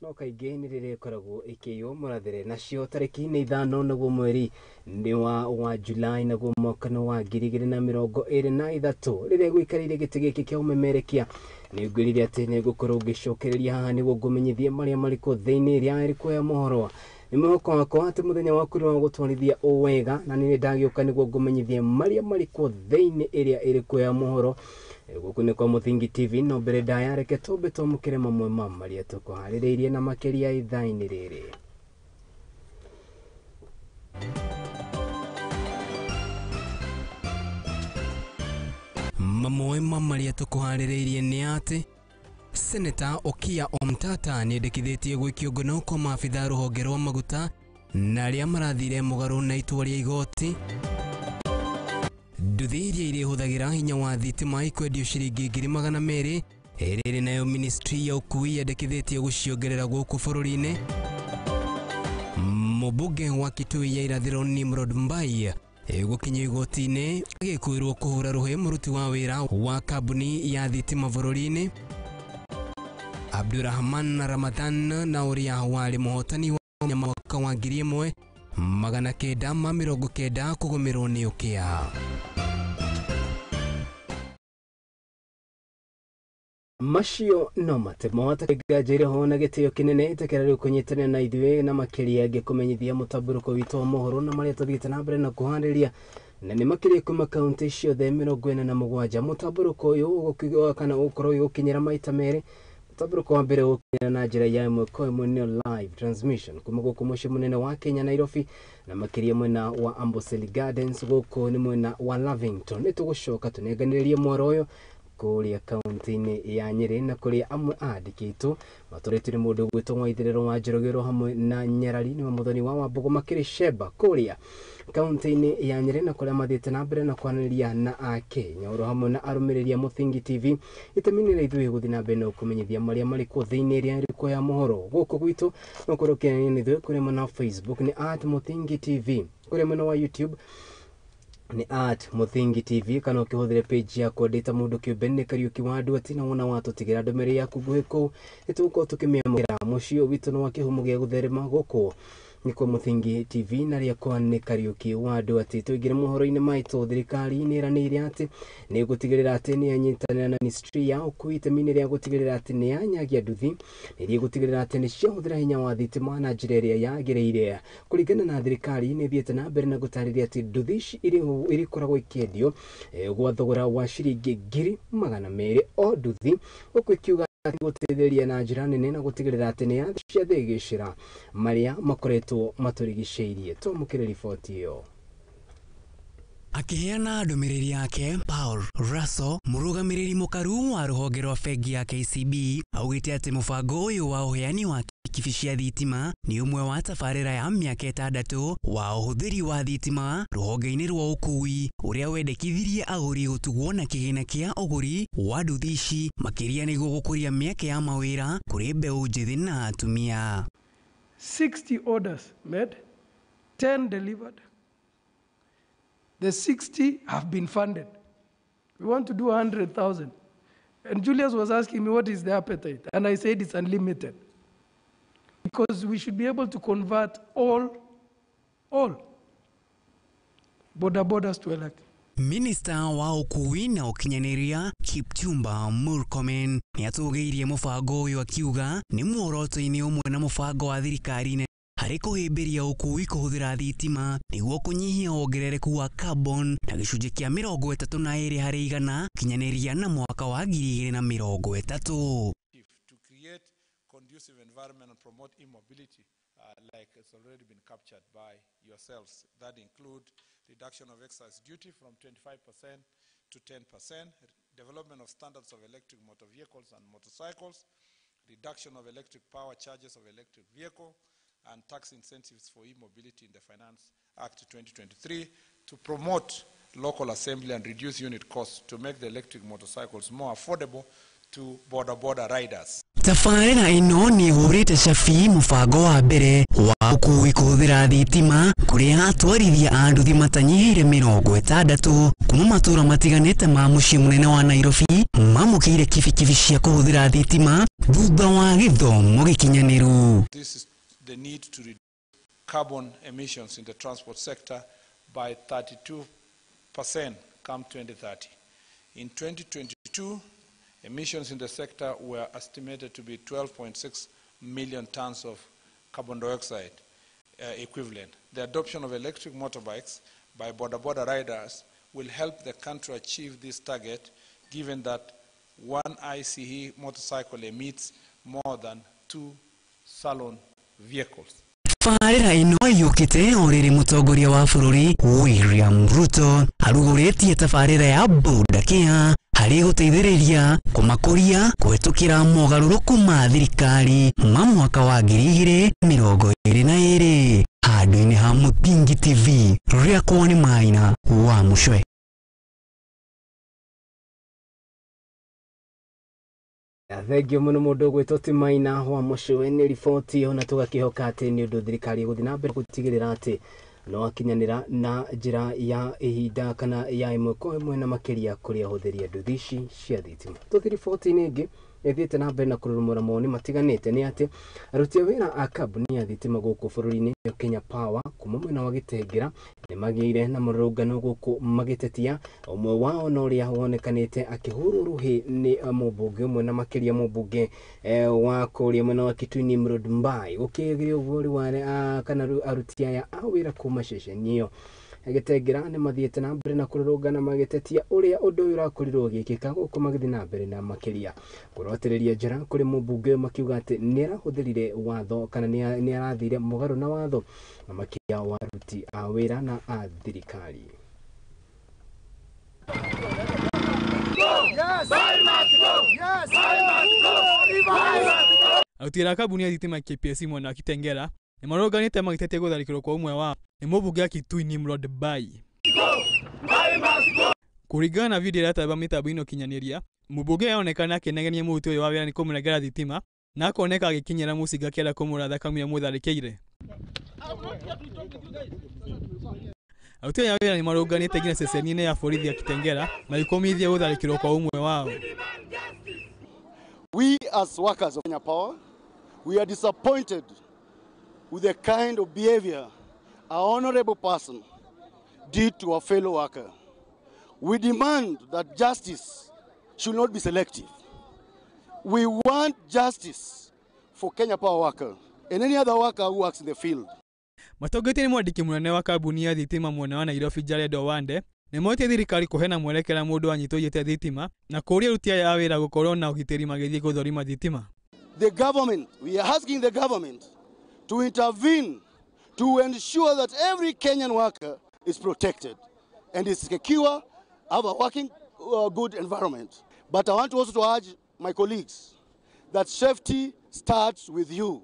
No kaingĩ nĩ rĩrĩa ĩkoragwo ĩkĩiywo mũrathĩre. Nacio tarĩki nĩ 5 naguo mweri nĩ wa Julai naguo mwaka nĩ wa 2023. Rĩrĩa gũikarĩire gĩtĩ gĩkĩ kĩa ũmemerekia nĩ ngwĩrire atĩ nĩ ngũkorwo ngĩcokereria haha nĩguo ngũmenyithie marĩa marĩkũ thĩinĩ ĩrĩa ĩrĩkũ ya mohoro. Nĩ mwĩhoko wakwa atĩ mũthenya waku nĩ wa gũtwarithia o wega, na nĩ ndagĩũka nĩguo ngũmenyithie marĩa marĩkũ thĩinĩ ĩrĩa ĩrĩkũ ya mohoro. Gũkũ nĩ kwa Mũthingi TV, no mbere ndaya reke tũmbe twamũkĩre mamwe ma marĩa tũkũharĩrĩirie na makĩria ithaa-inĩ rĩrĩ. Mamwe ma marĩa tũkũharĩrĩirie nĩ atĩ Senator Okiya Omtata nĩendekithĩtie gwĩkio ngono kwa maabitha rũhonge rwa maguta na arĩa marathire mũgarũ na itua rĩa igoti. Nduthi iria irĩhũthagĩra hinya wa thitima ikwendio ciringi 200,000, ĩrĩ nayo ministry ya ũkui yendekithĩtie gũciongerera gũkũ bũrũri-inĩ. Mũmbunge wa Kitui ya Irathĩro Nimrod Mbai gũkinya igoti-inĩ agĩkwĩrwo kũhũra rũhĩ mũruti wa wĩra wa kambuni ya thitima bũrũri-inĩ. Abdurrahman Ramadhan na ũrĩa warĩ mũhotani wa mwaka wa 1990 kũgũmĩrwo nĩ ũkĩa. Macio no matemo atakĩnganjĩire ho na gĩtĩo kĩnene ĩtĩkĩra rĩu kũnyitanĩra na ithuĩ na makĩria ngĩkũmenyithia mũtambũrũko witũ wa mohoro na marĩa tũthiĩte na mbere na kũharĩria na nĩ makĩria kuma kaunti ciothe 47. Mũtambũrũko ũyũ kana ũgũkorwo ũgĩkinyĩra maita merĩ. Mũtambũrũko wa mbere ũgũkinyĩra na njĩra ya ĩmwe kwa ĩmwe nĩyo live transmission kuma gũkũ mũciĩ mũnene wa Kenya Nairobi, na makĩria mwena wa Amboseli Gardens gũkũ nĩ mwena wa Lavington. Nĩ tũgũcoka tũnenganĩrĩrie mwaro ũyũ kũrĩa kaunti-inĩ ya Nyĩrĩ na kũrĩa amwe andĩkĩtwo matũrĩtwo nĩ mũndũ ũgwĩtwo Waitherero wa Njoroge hamwe na Nyarari nĩ Mũthoni wa Wambugu makĩrĩ Sheba kũrĩa kaunti-inĩ ya Nyĩrĩ na kũrĩa mathiĩte na mbere na kwaranĩria na Akenya oro hamwe na arũmĩrĩri a Mũthingi TV. Itemi-inĩ rĩa ithuĩ gũthiĩ na mbere na kũmenyithia marĩa marĩkũ thĩinĩ ĩrĩa ĩrĩkũ ya mohoro gũkũ gwitũ. No ũkorwo ũkĩaranĩria na ithuĩ kũrĩa mwena wa Facebook nĩ @Mũthingi TV, kũrĩa mwena wa YouTube ni @Mũthingi TV, kana ũkĩhũthĩre page yakwa ndĩ ta mũndũ kĩũmbe nĩ Kariũki wa Nduati, na wona watũtigĩra ndũmĩrĩri yaku nguhĩ kũu nĩ tũgũkorwo tũkĩmĩamũkĩra. Mũciĩ ũyũ witũ nĩ wa kĩhumo gĩa gũtherema gũkũ nĩ kwa Mũthingi TV, na rĩakwa nĩ Kariũki wa Nduati. Tũingĩre mohoro-inĩ maitũ, thirikari nĩ ĩranĩire atĩ nĩ ĩgũtigĩrĩra atĩ nĩ yanyitanĩra na ministry ya ũkui itemi-inĩ rĩa gũtigĩrĩra atĩ nĩ yanyagia nduthi, nĩ ĩgũtigĩrĩra atĩ nĩ ciahũthĩra hinya wa thitima na njĩra ĩrĩa yagĩrĩire. Kũringana na thirikari nĩ ĩthiĩte na mbere na gũtarĩria atĩ nduthi ici irikoragwo ikĩendio gwa thogora wa ciringi 200,000 o nduthi, gũkũ ikiuga gũteithĩrĩria na njĩra nene na gũtigĩrĩra atĩ nĩ ciathĩgĩcĩra marĩa makoretwo matũrigicĩirie. Twamũkĩre riboti ĩyo. Akĩheana ndũmĩrĩri yake, Paul Russell, mũrũgamĩrĩri mũkaru wa rũhonge rwa bengi ya KCB, augĩte atĩ mũbango ũyũ wa ũheani wa kibikibi cia thitima nĩ ũmwe wa tabarĩra ya mĩaka 6 wa ũhũthĩri wa thitima rũhonge-inĩ rwa ũkui ũrĩa wendekithirie agũri gũtugwo na kĩgĩna kĩa ũgũri wa nduthi ici makĩria nĩguo gũkũria mĩeke ya mawĩra kũrĩ mbeũ njĩthĩ na atumia. 60 orders made, 10 delivered. The 60 have been funded. We want to do 100,000. And Julius was asking me, what is the appetite? And I said it's unlimited. Because we should be able to convert all border borders to electric. Minister wa ũkui na ũkinyanĩria Kipchumba Murkomen nĩatũgĩirie mũbango ũyũ akiuga nĩ muoroto-inĩ ũmwe na mũbango wa thirikari harĩ kũhĩmbĩria ũkui kũhũthĩra thitima nĩguo kũnyihia wongerereku wa carbon na gĩcunjĩ kĩa 32 harĩ igana kinyanĩria na mwaka wa 2030. To create conducive environment and promote e-mobility, like it's already been captured by yourselves. That include reduction of excise duty from 25% to 10%, development of standards of electric motor vehicles and motorcycles, reduction of electric power charges of electric vehicle, and tax incentives for e-mobility in the Finance Act 2023 to promote local assembly and reduce unit costs to make the electric motorcycles more affordable to border riders. Tabarĩra ĩno nĩ ĩhũrĩte cabi mũbango wa mbere wa ũkuui kũhũthĩra thitima kũrĩa atwarithia a nduthi matanyihĩire 60 kuma matũra matiganĩte ma mũciĩ mũnene wa Nairobi mamũkĩire kibikibi cia kũhũthĩra thitima thutha wa gĩthomo gĩkinyanĩru. This is the need to reduce carbon emissions in the transport sector by 32% come 2030. In 2022, emissions in the sector were estimated to be 12.6 million tons of carbon dioxide equivalent. The adoption of electric motorbikes by boda boda riders will help the country achieve this target, given that one ICE motorcycle emits more than 2 salon vehicles. Tabarĩra ĩno yũkĩte o rĩrĩ mũtongoria wa bũrũri William Ruto arugũrĩtie tabarĩra ya Boda Care harĩ gũteithĩrĩria kũmakũria kũhetũkĩra mogarũrũku ma thirikari ma mwaka wa 2022 handũ-inĩ ha Mũthingi TV rĩakwo nĩ Maina wa Mũcwe. Thengio muno mundu gwitwo ti Maina wa Mũcwe nĩ riboti ona tũgakĩhoka atĩ nĩ ũndũ thirikari ĩgũthiĩ na mbere gũtigĩrĩra atĩ no akinyanĩra na njĩra ya ihinda kana ya ĩmwe kwa ĩmwe na makĩria kũrĩ ahũthĩri a nduthi ici cia thitima. Tũthiĩ riboti-inĩ ĩngĩ ĩthiĩte na mbere na kũrurumũra mawoni matiganĩte nĩ atĩ aruti a wĩra a kambuni ya thitima gũkũ bũrũri-inĩ Kenya Power kuma mwena wa Gĩtengera nĩ magĩire na mũrũrũngano gũkũ magĩtetia ũmwe wao na ũrĩa wonekanĩte akĩhũrwo rũhĩ nĩ mũmbunge ũmwe na makĩria mũmbunge wa kũrĩa mwena wa Kitui Nimrod Mbai. Gũkĩgĩre ũguo rĩu kana aruti aya a wĩra kuma ceceni ĩyo Gĩtengera nĩ mathiĩte na mbere na kũrũrũngana magĩtetia ũrĩa ũndũ ũyũ ũrakorirwo ũgĩkĩka gũkũ magĩthiĩ na mbere na makĩria kũrotĩrĩria njara kũrĩ mũmbunge ũyũ makiuga atĩ nĩ arahũthĩrire watho kana nĩ arathire mũgarũ na watho na makĩria wa aruti a wĩra na a thirikari. Aruti a kambuni ya thitima KPLC mwena wa Kitengela nĩ marũrũnganĩte magĩtetia gũtharĩkĩrwo kwa ũmwe wao nĩ mũmbunge wa Kitui Nimrod Mbai. Kũringana na video ĩratamba mĩtambo-inĩ ũkinyanĩria, mũmbunge aronekana akĩnegenia mũruti ũyũ wa wĩra nĩ kũmũnengera thitima na akoneka agĩkinyĩra mũcinga akĩenda kũmũratha kamũira mũtharĩkĩire. Aruti aya a wĩra nĩ marũrũnganĩte nginya ceceni-inĩ ya borithi ya Kitengela magĩkũmithia gũtharĩkĩrwo kwa ũmwe wao. We as workers of Kenya Power, we are disappointed with the kind of behavior our honorable person did to our fellow worker. We demand that justice should not be selective. We want justice for Kenya Power worker and any other worker who works in the field. Matongoretio nĩ mwandĩki mũnene wa kambuni ya thitima mwena wa Nairobi Jared Owande nĩ moĩtie thirikari kũheana mwerekera mũndũ anyitwo aiyĩte thitima na kũũria aruti aya a wĩra gũkorwo na ũgitĩri magĩthiĩ gũthũrima thitima. The government, we are asking the government to intervene to ensure that every Kenyan worker is protected and is secure, have a working good environment. But I want also to urge my colleagues that safety starts with you.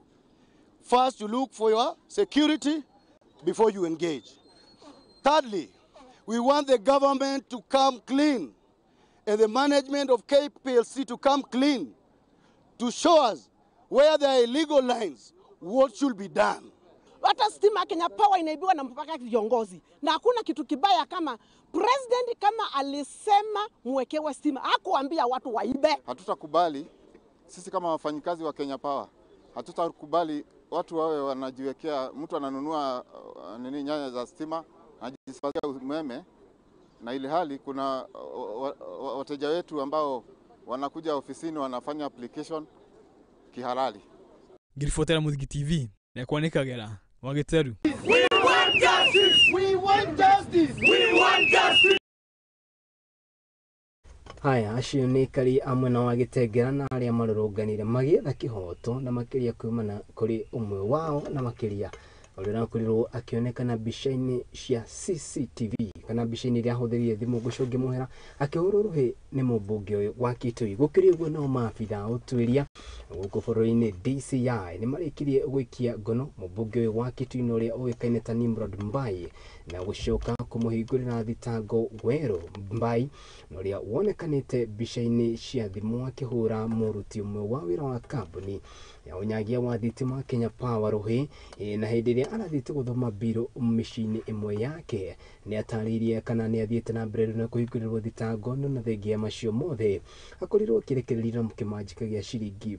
First, you look for your security before you engage. Thirdly, we want the government to come clean and the management of KPLC to come clean to show us where there are illegal lines, what should be done. Hata stima Kenya Power inaibiwa na mpaka viongozi. Na hakuna kitu kibaya kama president kama alisema muwekewe stima, hakuambia watu waibe. Hatutakubali sisi kama wafanyikazi wa Kenya Power, hatutakubali watu wawe wanajiwekea, mtu ananunua nini nyanya za stima, anajipatia umeme, na ili hali kuna wateja wetu ambao wanakuja ofisini wanafanya application kihalali. Ngiribotera Mũthingi TV na kwanĩkagĩra wa Gĩteru. We want justice! We want justice! We want justice! Haya, acio nĩ aikari a mwena wa Gĩtengera na arĩa marũrũnganire magĩetha kĩhoto na makĩria kumana kũrĩ ũmwe wao na makĩria ũrĩa ũrakorirwo akĩonekana mbica-inĩ cia CCTV kana mbica-inĩ iria ahũthĩrire thimũ gũcũngia mũhera akĩhũrwo rũhĩ nĩ mũmbunge ũyũ wa Kitui. Gũkĩrĩ ũguo nao maabitha a ũtuĩria gũkũ bũrũri-inĩ DCI nĩ marĩkirie gũikia ngono mũmbunge ũyũ wa Kitui na ũrĩa ũĩkaine ta Nimrod Mbai na gũcoka kũmũhingũrĩra thitango Werũ Mbai na ũrĩa wonekanĩte mbica-inĩ cia thimũ akĩhũra mũruti ũmwe wa wĩra wa kambuni ya ũnyagia wa thitima Kenya Power rũhĩ na hĩndĩ ĩrĩa arathiĩte gũthoma mbirũ mĩciĩ-inĩ ĩmwe yake. Nĩ atarĩirie kana nĩ athiĩte na mbere na kũhingũrĩrwo thitango no na thengia macio mothe akorirwo akĩrekererio na kĩmanjĩka gĩa ciringi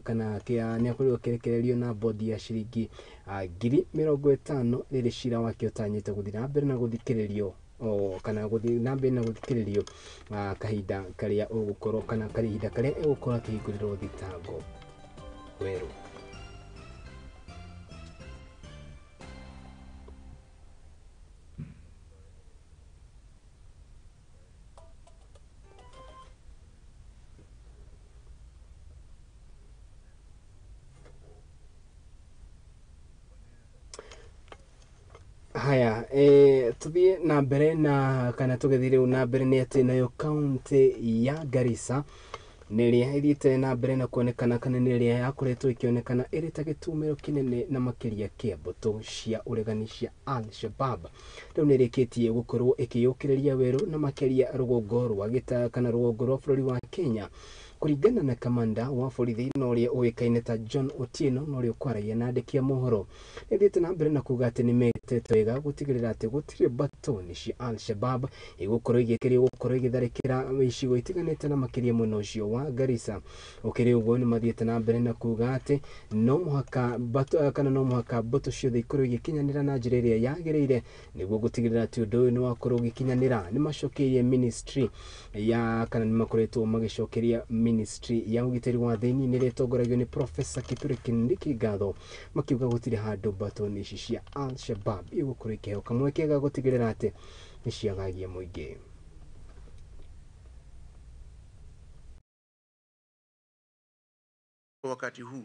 kana nĩ akorirwo akĩrekererio na bodi ya ciringi 50,000 rĩrĩ cira wake ũtanyĩte gũthiĩ na mbere na gũthikĩrĩrio kana gũthiĩ na mbere na gũthikĩrĩrio kahinda karĩa ũgũkorwo kana kahinda karĩa egũkorwo akĩhingũrĩrwo thitango Werũ. Haya, tuthiĩ na mbere na kana tũgĩthiĩ rĩu na mbere nĩ atĩ nayo kaũntĩ ya Garissa nĩ ĩrĩa ĩthiĩte na mbere na kuonekana kana nĩ ĩrĩa yakoretwo ĩkĩonekana ĩrĩ ta gĩtumĩro kĩnene na makĩria kĩa mbũtũ cia ũregani cia Al-Shabab. Rĩu nĩ ĩrĩkĩtie gũkorwo ĩkĩyũkĩrĩria werũ na makĩria rũgongo rwa gĩta kana rũgongo rwa bũrũri wa Kenya. Kũringana na kamanda wa borithi na ũrĩa ũĩkaine ta John Otieno na ũrĩa ũkwaragia na andĩki a mohoro, nĩthiĩte na mbere na kuga atĩ nĩmekĩte wega gũtigĩrĩra atĩ gũtirĩ batoni cia Al-Shabab igũkorwo igĩkĩrio gũkorwo igĩtharĩkĩra icigo itiganĩte na makĩria mwena ũcio wa Garissa. Ũkĩrĩ ũguo nĩ mathiĩte na mbere na kuga atĩ no mũhaka kana no mũhaka mbũtũ ciothe ikorwo igĩkinyanĩra na njĩra ĩrĩa yagĩrĩire nĩguo gũtigĩrĩra atĩ ũndũ ũyũ nĩ wakorwo ũgĩkinyanĩra. Nĩ macokeirie ministry ya kana nĩ makoretwo magĩcokeria ministry ya ũgitĩri wa thĩinĩ nĩ ĩrĩa ĩtongoragio nĩ Professor Kithure Kindiki ngatho makiuga gũtirĩ handũ batoni ici cia Al-Shabab igũkorwo ikĩheo kamweke ga gũtigĩrĩra atĩ nĩ ciagagia mũingĩ. Wakati huu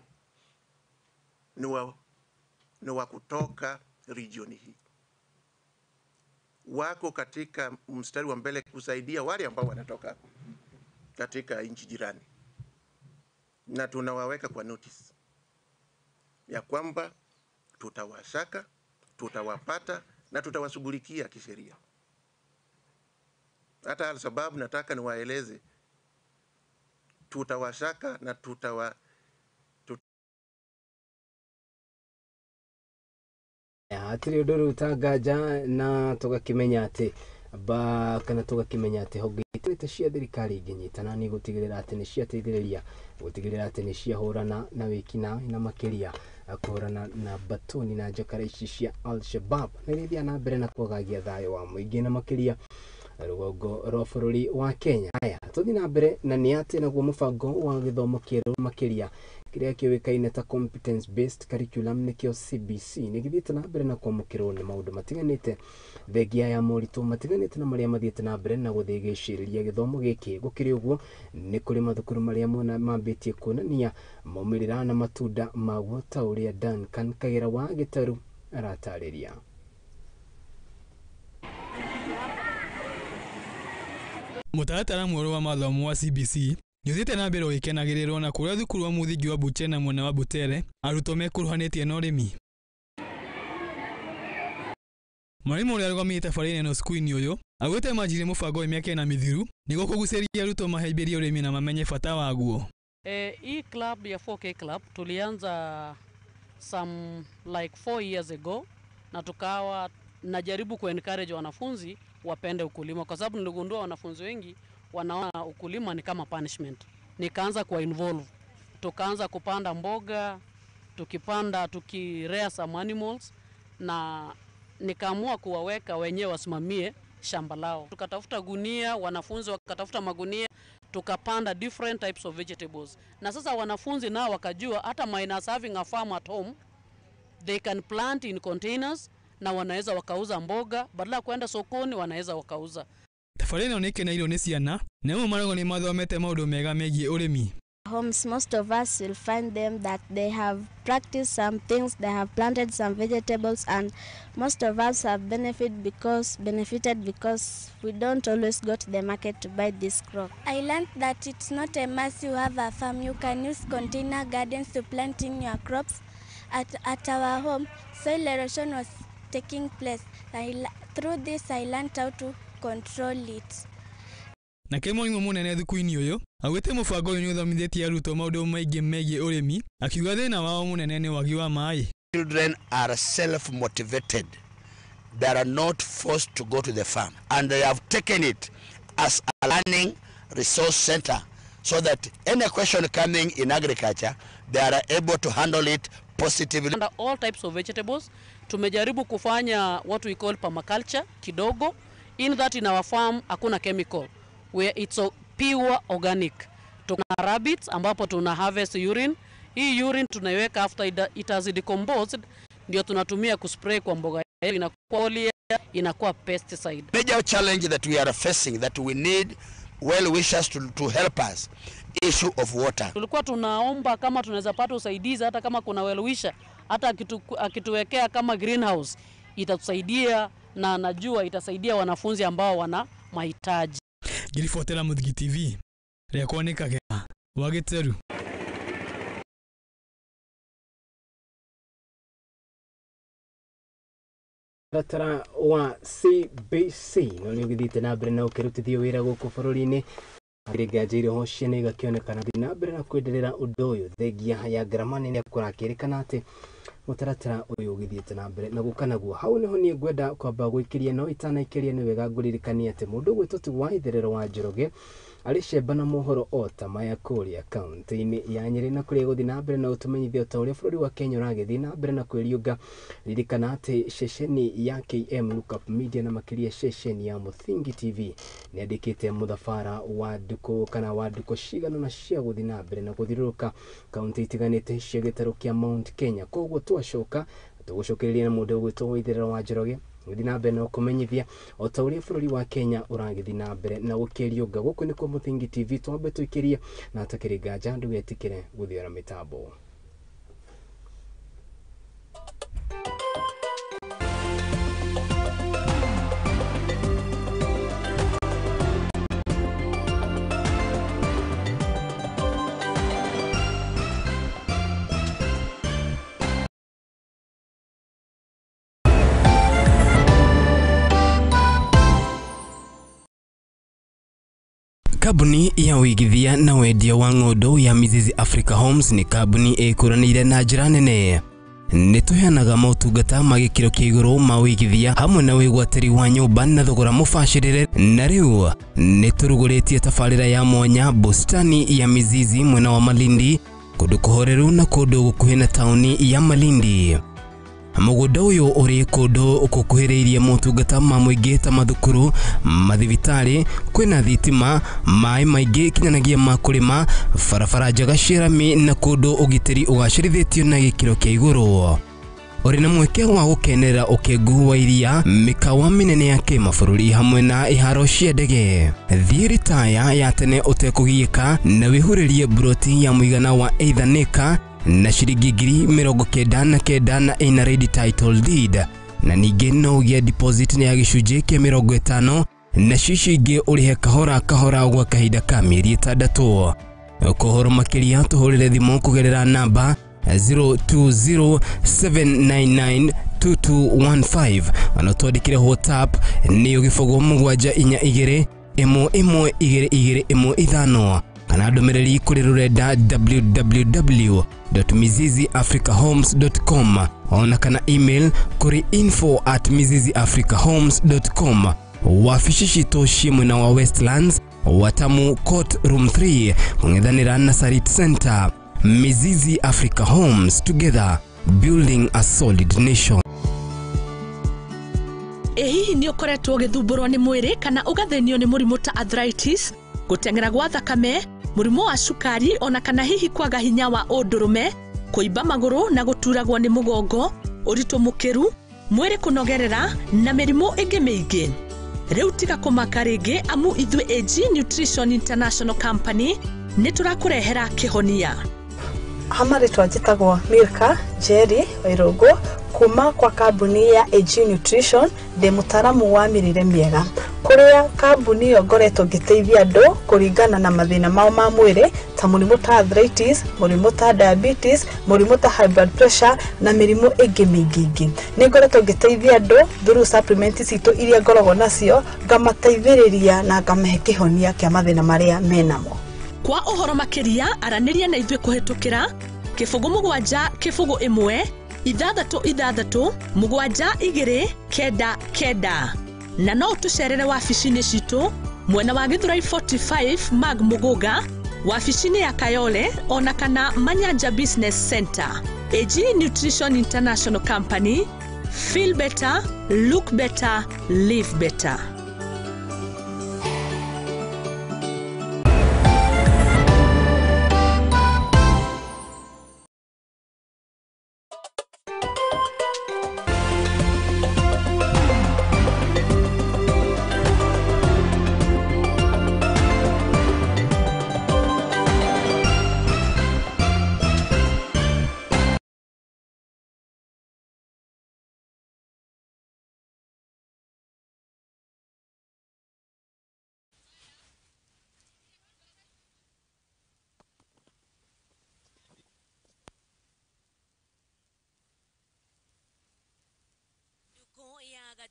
ni wa kutoka region hii, wako katika mstari wa mbele kusaidia wale ambao wanatoka katika nchi jirani, na tunawaweka kwa notice ya kwamba tutawasaka, tutawapata na tutawashughulikia kisheria. Hata Al-Shabaab nataka niwaeleze, tutawasaka na hatirĩ ũndũ rĩu ta nganja na tũgakĩmenya atĩ ba kana tũgakĩmenya atĩ honge itiganĩte cia thirikari ingĩnyitana nĩ gũtigĩrĩra atĩ nĩ ciateithĩrĩria gũtigĩrĩra atĩ nĩ ciahũrana na wĩkinaĩ na makĩria kũhũrana na batoni na njakara ici cia Al-Shabab na iria ithiaga na mbere na kwagagia thayũ wa mũingĩ na makĩria rũgongo rwa bũrũri wa Kenya. Haya, tũthiĩ na mbere na nĩ atĩ naguo mũbango wa gĩthomo kĩerũ makĩria kĩrĩa kĩũĩkaine ta competence based curriculum nĩkĩo CBC nĩ gĩthiĩte na mbere na kwamũkĩrwo nĩ maũndũ matiganĩte thengia ya moritũ matiganĩte na marĩa mathiĩte na mbere na gũthiĩ gĩcirĩria gĩthomo gĩkĩ. Gũkĩrĩ ũguo nĩ kũrĩ mathukuru marĩa mambĩtie kuonania maumĩrĩra na matunda maguo ta ũrĩa Duncan Kagera wa Gĩtarũ aratarĩria. Mũtaratara mwerũ wa mathomo wa CBC nĩ ũthiĩte na mbere ũgĩkenagĩrĩrwo na kũrĩa thukuru wa mũthingi wa Buchena mwena wa Butere arutwo mekuruhanĩtie na ũrĩmi. Mwarimu ũrĩa arũgamĩrĩte tabarĩra ĩno cukuru-inĩ ũyũ augĩte manjirie mũbango ũyũ mĩaka ĩna mĩthiru nĩguo kũgucĩrĩria arutwo mahĩmbĩrie ũrĩmi na mamenye bata waguo. Hii club ya 4K club tulianza some like 4 years ago, na tukawa najaribu ku encourage wanafunzi wapende ukulima, kwa sababu niligundua wanafunzi wengi wanaona ukulima ni kama punishment. Nikaanza kuwa involve, tukaanza kupanda mboga, tukipanda tukirear some animals, na nikaamua kuwaweka wenyewe wasimamie shamba lao. Tukatafuta gunia, wanafunzi wakatafuta magunia, tukapanda different types of vegetables. Na sasa wanafunzi nao wakajua hata minus having a farm at home, they can plant in containers na wanaweza wakauza mboga, badala kwenda sokoni wanaweza wakauza. Tabarĩra ĩno nĩĩkeneirwo nĩ ciana na amwe marauga nĩ mathomete maũndũ mega megiĩ ũrĩmi. Homes, most of us will find them that they have practiced some things, they have planted some vegetables, and most of us have benefited because we don't always go to the market to buy this crop. I learned that it's not a must you have a farm. You can use container gardens to plant in your crops. At our home, soil erosion was taking place. Through this, I learned how to control it. Nake mwarimũ mũnene thukuru-inĩ ũyũ augĩte mũbango ũyũ nĩũthomithĩtie arutwo maũndũ maingĩ megiĩ ũrĩmi, akiuga thĩna wao mũnene nĩ wagi wa maĩ. Children are self-motivated. They are not forced to go to the farm, and they have taken it as a learning resource center so that any question coming in agriculture, they are able to handle it positively. Under all types of vegetables, tumejaribu kufanya what we call permaculture kidogo, in that in our farm hakuna chemical, where it's a pure organic. Tuna rabbits ambapo tuna harvest urine. Hii urine tunaiweka after it has decomposed, ndio tunatumia kuspray kwa mboga yetu, inakuwa foliar, inakuwa pesticide. Major challenge that we are facing, that we need well wishers to help us, issue of water. Tulikuwa tunaomba kama tunaweza pata usaidizi, hata kama kuna well wisher, hata akituwekea kama greenhouse itatusaidia, na najua itasaidia wanafunzi ambao wana mahitaji. Ngiribotera Mũthingi TV, rĩakwa nĩ Kagera wa Gĩteru. Mũtaratara wa CBC no nĩ ũgĩthiĩte na mbere na ũkĩrutithio wĩra gũkũ bũrũri-inĩ. Nganja irĩho ciana igakĩonekana gũthiĩ na mbere na kwenderera ũndũ ũyũ thengia ya ngarama nene kũrakĩrĩkana atĩ mũtaratara ũyũ ũgĩthiĩte na mbere na gũka naguo. Hau nĩho niĩ ngwenda kwamba gũikĩria, no itanaikĩria nĩ wega ngũririkanie atĩ mũndũ ũgwĩtwo ti wa Itherero wa Njoroge arĩ cemba na mohoro o ta maya kũrĩa kaunti-inĩ ya Nyĩrĩ, na kũrĩa gũthiĩ na mbere na ũtũmenyithia ta ũrĩa bũrũri wa Kenya ũragĩthiĩ na mbere na kwĩriũnga. Ririkana atĩ ceceni ya KM Lookup Media na makĩria ceceni ya Mũthingi TV nĩandĩkĩte mũthabara wa ndukũ kana wa ndukũ cigana na cia gũthiĩ na mbere na gũthiũrũrũka kaunti itiganĩte cia gĩtarũ kĩa Mount Kenya. Koguo twacoka tũgũcokereria na mũndũ ũgwĩtwo wa Itherero wa Njoroge gũthiĩ na mbere na kũmenyithia o ta ũrĩa bũrũri wa Kenya ũragĩthiĩ na mbere na gũkĩriũnga. Gũkũ nĩkuo Mũthingi TV, twambe tũikĩrie na hatakĩrĩ nganja ndũgetĩkĩre gũthiora mĩtambo. Kambuni ya ũigithia na wendia wa ng'ũndũ ya Mizizi Africa Homes nĩ kambuni ĩkũranĩire na njĩra nene. Nĩ tũheanaga motungata ma gĩkĩro kĩa igũrũ ma ũigithia hamwe na wĩgwatĩri wa nyũmba na thogora mũbacĩrĩre, na rĩu nĩ tũrugũrĩtie tabarĩra ya mwanya bustani ya Mizizi mwena wa Malindi, kũndũ kũhoreru na kũndũ gũkuhĩ na taũni ya Malindi. Mũgũnda ũyũ ũrĩ kũndũ gũkuhĩrĩirie motungata ma mũingĩ ta mathukuru, mathibitarĩ, kwĩna thitima, maĩ maingĩ kinyanagĩa ma kũrĩma, barabara njega cia rami na kũndũ ũgitĩri ũgacĩrithĩtio na gĩkĩro kĩa igũrũ. Ũrĩ na mweke wa gũkenerera ũkengu wa iria, mĩkawa mĩnene ya kĩmabũrũri hamwe na iharo cia ndege. Thiĩ ritaya ya tene ũtekũgiĩka na wĩhurĩrie mburoti ya mũigana wa either na ciringi 99,000 na ĩna ready title deed, na ningĩ no ũgĩe deposit ya gĩcunjĩ kĩa 50 na cicio ingĩ ũrĩhe kahora kahora gwa kahinda ka mĩeri 6. Kũhoro makĩria tũhũrĩre thimũ kũgerera namba 0207992215 ona twandĩkĩre WhatsApp nĩyo 0742 11 22 15 kana ndũmĩrĩri kũrĩ rũrenda www.miziziafricahomes.com ona kana email kũrĩ info@miziziafricahomes.com. Wabici citũ ciĩ mwena wa Westlands, Watamu Court Room 3, kũng'ethanĩra na Sarit Center. Mizizi Africa Homes, together building a solid nation. Ĩ hihi nĩ ũkoretwo ũgĩthumbũrwo nĩ mwĩrĩ kana ũgathĩnio nĩ mũrimũ ta arthritis, gũteng'era gwa thakame, mũrimũ wa cukari ona kana hihi kwaga hinya wa ũndũrũme, kũimba magũrũ na gũturagwo nĩ mũgongo, ũritũ mũkĩru, mwĩrĩ kũnogerera na mĩrimũ ĩngĩ mĩingĩ? Rĩu tiga kũmaka rĩngĩ, amu ithuĩ AG Nutrition International Company nĩ tũrakũrehera kĩhonia. Hamarĩtwa njĩtagwo Milka Jerry Wairũngũ kuma kwa kambuni ya AG Nutrition, ndĩ mũtaaramu wa mĩrĩre mĩega. Kuria kambuni ĩyo ngoretwo ngĩteithia andũ kũringana na mathĩna mao ma mwĩrĩ ta mũrimũ ta arthritis, mũrimũ ta diabetes, mũrimũ ta high blood pressure na mĩrimũ ĩngĩ mĩingĩ ĩngĩ. Nĩ ngoretwo ngĩteithia andũ through supplement citũ iria ngoragwo nacio, ngamateithĩrĩria na ngamahe kĩhonia kĩa mathĩna marĩa menamo. Kwa ũhoro makĩria aranĩria na ithuĩ kũhĩtũkĩra 07 01 6 6 7 2 9 9 na no ũtũcerere wabici-inĩ citũ mwena wa Githurai 45 Mag Muguga, wabici-inĩ ya Kayole ona kana Manyanja Business Center. AG Nutrition International Company, feel better, look better, live better.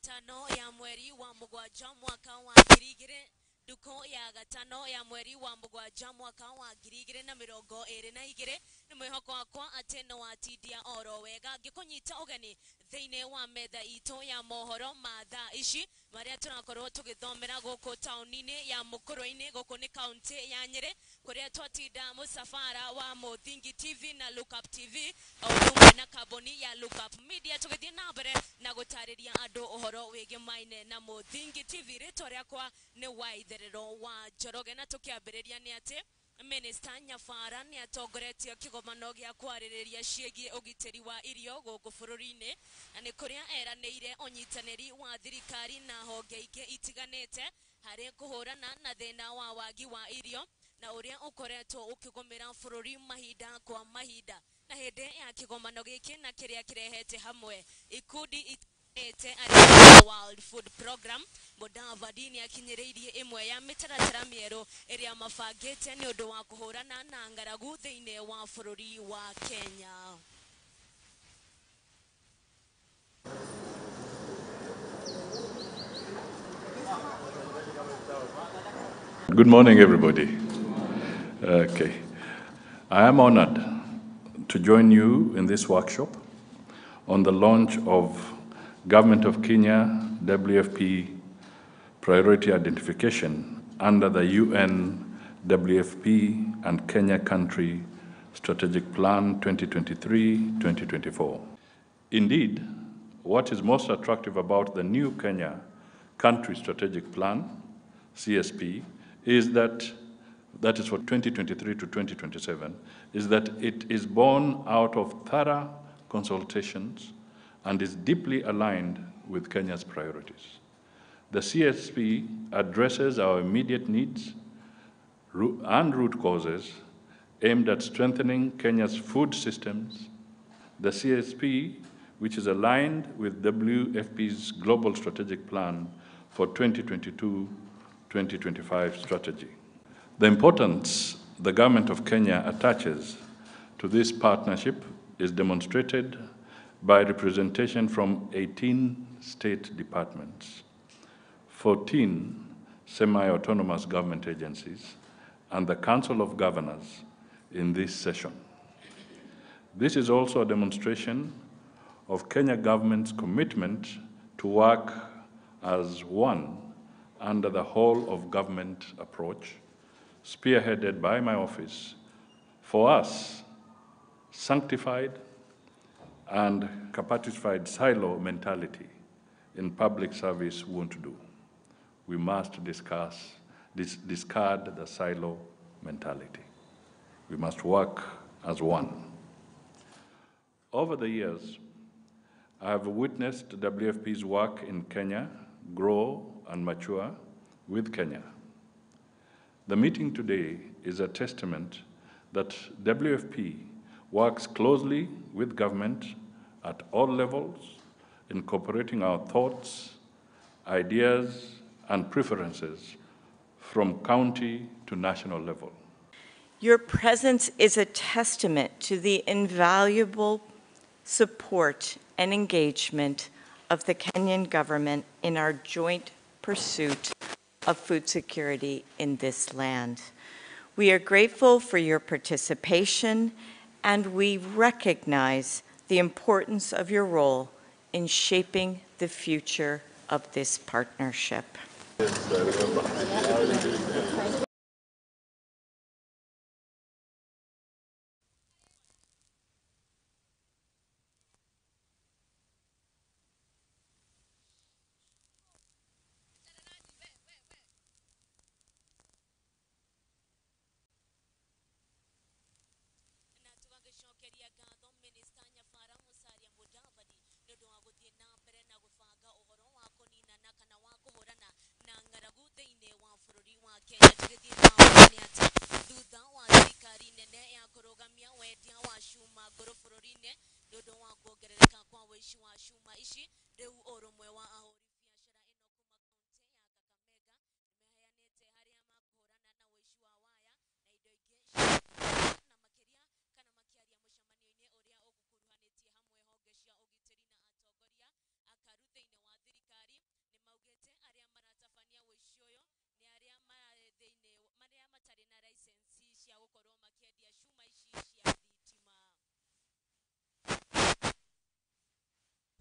Gatano ya mweri wa mugwanja mwaka wa 2000 nduko ya gatano ya mweri wa mugwanja mwaka wa 2022 ni mwihoko wakwa ati no watindia oro wega ngikunyita ugeni thiini wa metha itu ya mohoro ma thaa ici maria turakorwo tugithomera guku tauni-ini ya Mukurwe-ini guku ni kaunti ya Nyeri kuria twatinda musafara wa Muthingi TV na Lookup TV o ũndũ na kambuni ya Lookup Media tugithie na mbere na gutariria andu uhoro wigie maine na Muthingi TV. Ritwa riakwa ni Waitherero wa Njoroge na tukiambiriria ni ati Minister Nyabara ni atongoretie kigomano gia kwarĩrĩria ciĩgiĩ ũgitĩri wa irio gũkũ bũrũri-inĩ na nĩ kũrĩa eranĩire ũnyitanĩri wa thirikari na honge ingĩ itiganĩte harĩ kũhũrana na thĩna wa wagi wa irio na ũrĩa ũkoretwo ũkĩgũmĩra bũrũri mahinda kwa mahinda. Na hĩndĩ ya kĩgomano gĩkĩ na kĩrĩa kĩrehete hamwe ikundi itiganĩte arĩa World Food Program, Mudavadi nĩ akinyĩrĩirie ĩmwe ya mĩtaratara mĩerũ ĩrĩa mabangĩte nĩ ũndũ wa kũhũrana na ng'aragu thĩinĩ wa bũrũri wa Kenya. Good morning, everybody. Okay. I am honored to join you in this workshop on the launch of Government of Kenya WFP Priority Identification under the UN WFP and Kenya Country Strategic Plan 2023-2024. Indeed, what is most attractive about the new Kenya Country Strategic Plan, CSP, is that is for 2023 to 2027, is that it is born out of thorough consultations and is deeply aligned with Kenya's priorities. The CSP addresses our immediate needs and root causes aimed at strengthening Kenya's food systems. The CSP, which is aligned with WFP's Global Strategic Plan for 2022-2025 strategy. The importance the government of Kenya attaches to this partnership is demonstrated by representation from 18 state departments, 14 semi-autonomous government agencies, and the Council of Governors in this session. This is also a demonstration of Kenya government's commitment to work as one under the whole of government approach, spearheaded by my office, for us, sanctified and capacitified silo mentality in public service won't do. We must discard the silo mentality. We must work as one. Over the years, I have witnessed WFP's work in Kenya grow and mature with Kenya. The meeting today is a testament that WFP works closely with government at all levels, incorporating our thoughts, ideas, and preferences from county to national level. Your presence is a testament to the invaluable support and engagement of the Kenyan government in our joint pursuit of food security in this land. We are grateful for your participation, and we recognize the importance of your role in shaping the future of this partnership. Tũgagĩcokeria ngatho minista Nyabara Musalia Mudavadi nĩ ũndũ wa gũthiĩ na mbere na gũbanga ũhoro wa kũninana kana wa kũhũrana na ng'aragu thĩinĩ wa bũrũri wa Kenya. Tũgĩthiĩ na mbere nĩ atĩ thutha wa thirikari nene ya kũrũgamia wendia wa cuma ngũrũ bũrũri-inĩ nĩ ũndũ wa kuongerereka kwa ũici wa cuma ici, rĩu ũrũmwe wa ahũri biacara ĩno kuma kaunti ya Kakamega nĩmeheanĩte harĩa makũhũrana na ũici wa waya na indo ingĩ cia na makĩria kana makĩaria mũcemanio-inĩ ũrĩa ũgũkuruhanĩtie hamwe honge cia ũgitĩri na atongoria akaru thĩinĩ wa thirikari nĩ maugĩte arĩa maratabania ũici ũyũ nĩ arĩa marĩ thĩinĩ marĩa matarĩ na license cia gũkorwo makĩendia cuma ici cia thitima.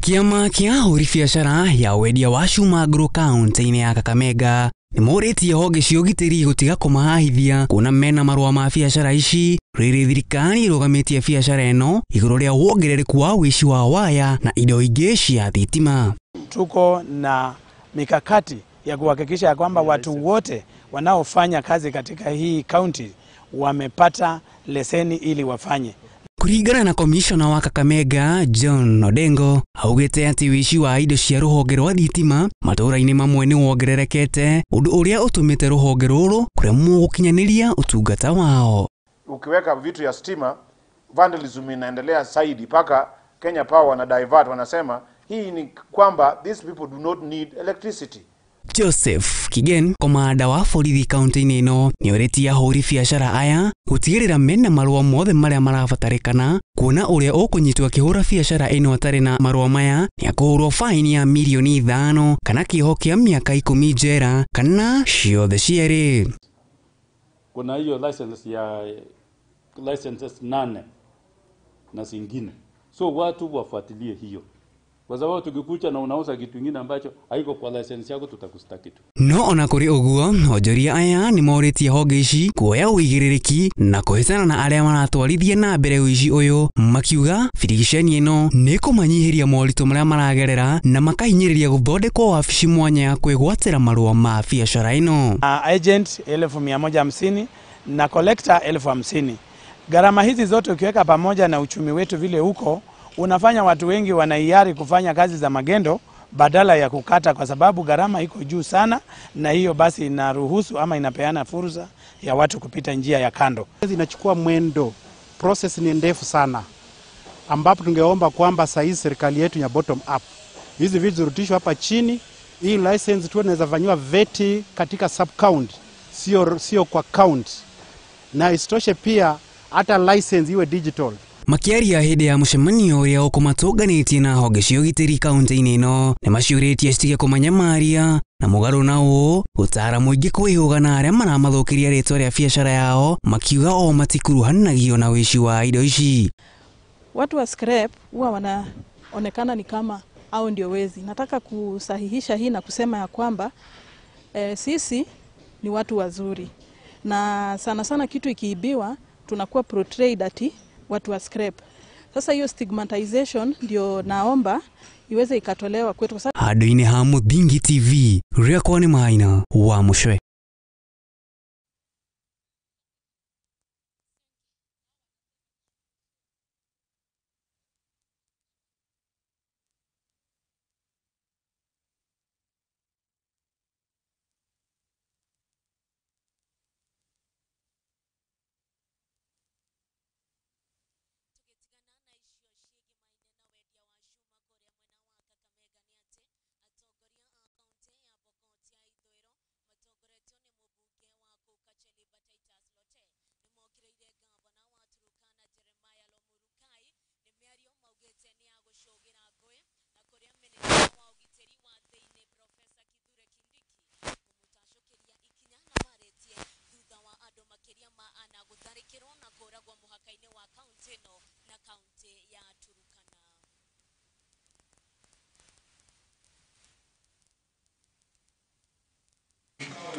Kĩama kĩa ahũri biacara ya wendia wa cuma ngũrũ kaunti-inĩ ya Kakamega nĩ morĩtie honge cia ũgitĩri gũtiga kũmahahithia kuona mena marũa ma biacara ici rĩrĩ thirikari ĩrũgamĩtie biacara ĩno igũrũ rĩa wongerereku wa ũici wa waya na indo ingĩ cia thitima. Tuko na mikakati ya kuhakikisha ya kwamba watu wote wanaofanya kazi katika hii kaunti wamepata leseni ili wafanye. Kũringana na komishona wa Kakamega John Odengo augĩte atĩ ũici wa indo cia rũhonge rwa thitima matũũra-inĩ mamwe nĩ wongererekete, ũndũ ũrĩa ũtũmĩte rũhonge rũrũ kũremwo gũkinyanĩria ũtungata wao. Ukiweka vitu ya stima, vandalism inaendelea zaidi mpaka Kenya Power wana divert, wanasema hii ni kwamba these people do not need electricity. Joseph Kigen, komanda wa borithi kaunti-inĩ ĩno, nĩorĩtie ahũri biacara aya gũtigĩrĩra mena marũa mothe marĩa marabatarĩkana kuona ũrĩa ũkũnyitwo akĩhũra biacara ĩno atarĩ na marũa maya nĩakũhũrwo faini ya mirioni 5 kana kĩoho kĩa mĩaka 10 njera kana ciothe cierĩ. Kuna hiyo license ya licenses 8 na zingine, so watu wafuatilie hiyo, kwa sababu tukikucha na unauza kitu kingine ambacho haiko kwa license yako tutakustaki tu. No ona kũrĩ ũguo, onjoria aya nĩ morĩtie honge ici kuoya ũigĩrĩrĩki na kũhĩtana na arĩa maratwarithia na mbere ũici ũyũ, makiuga birigiceni ĩno nĩ kũmanyihĩria moritũ marĩa maragerera na makahinyĩrĩria gũthondekwo wabici mwanya ya kwĩgwatĩra marũa ma biacara ĩno. Agent 1,150 na collector 50,000. Gharama hizi zote ukiweka pamoja na uchumi wetu vile huko, unafanya watu wengi wanaiari kufanya kazi za magendo badala ya kukata, kwa sababu gharama iko juu sana, na hiyo basi inaruhusu ama inapeana fursa ya watu kupita njia ya kando. Inachukua mwendo, process ni ndefu sana, ambapo tungeomba kwamba saa hizi serikali yetu ya bottom up hizi vitu zirudishwe hapa chini, hii license tu inaweza fanyiwa veti katika sub county, sio kwa county, na isitoshe pia hata license iwe digital. Makiaria hĩndĩ ya mũcemanio ũrĩa ũkũmatũnganĩtie na honge cia ũgitĩri kaunti-inĩ ĩno nĩ maciũrĩtie citige kũmanyamaria na mũgarũ na ũũ gũtara mũingĩ kwĩhũga na arĩa maramathũkĩria rĩtwa rĩa biacara yao, makiuga o matikuruhanagio na ũici wa indo ici. Watu wa scrap huwa wanaonekana ni kama hao ndio wezi. Nataka kusahihisha hii na kusema ya kwamba sisi ni watu wazuri, na sana sana kitu ikiibiwa tunakuwa portrayed ati watu wa scrap. Sasa hiyo stigmatization ndio naomba iweze ikatolewa kwetu. Handũ-inĩ ha Mũthingi TV, rĩakwa nĩ Maina wa Mũcwe.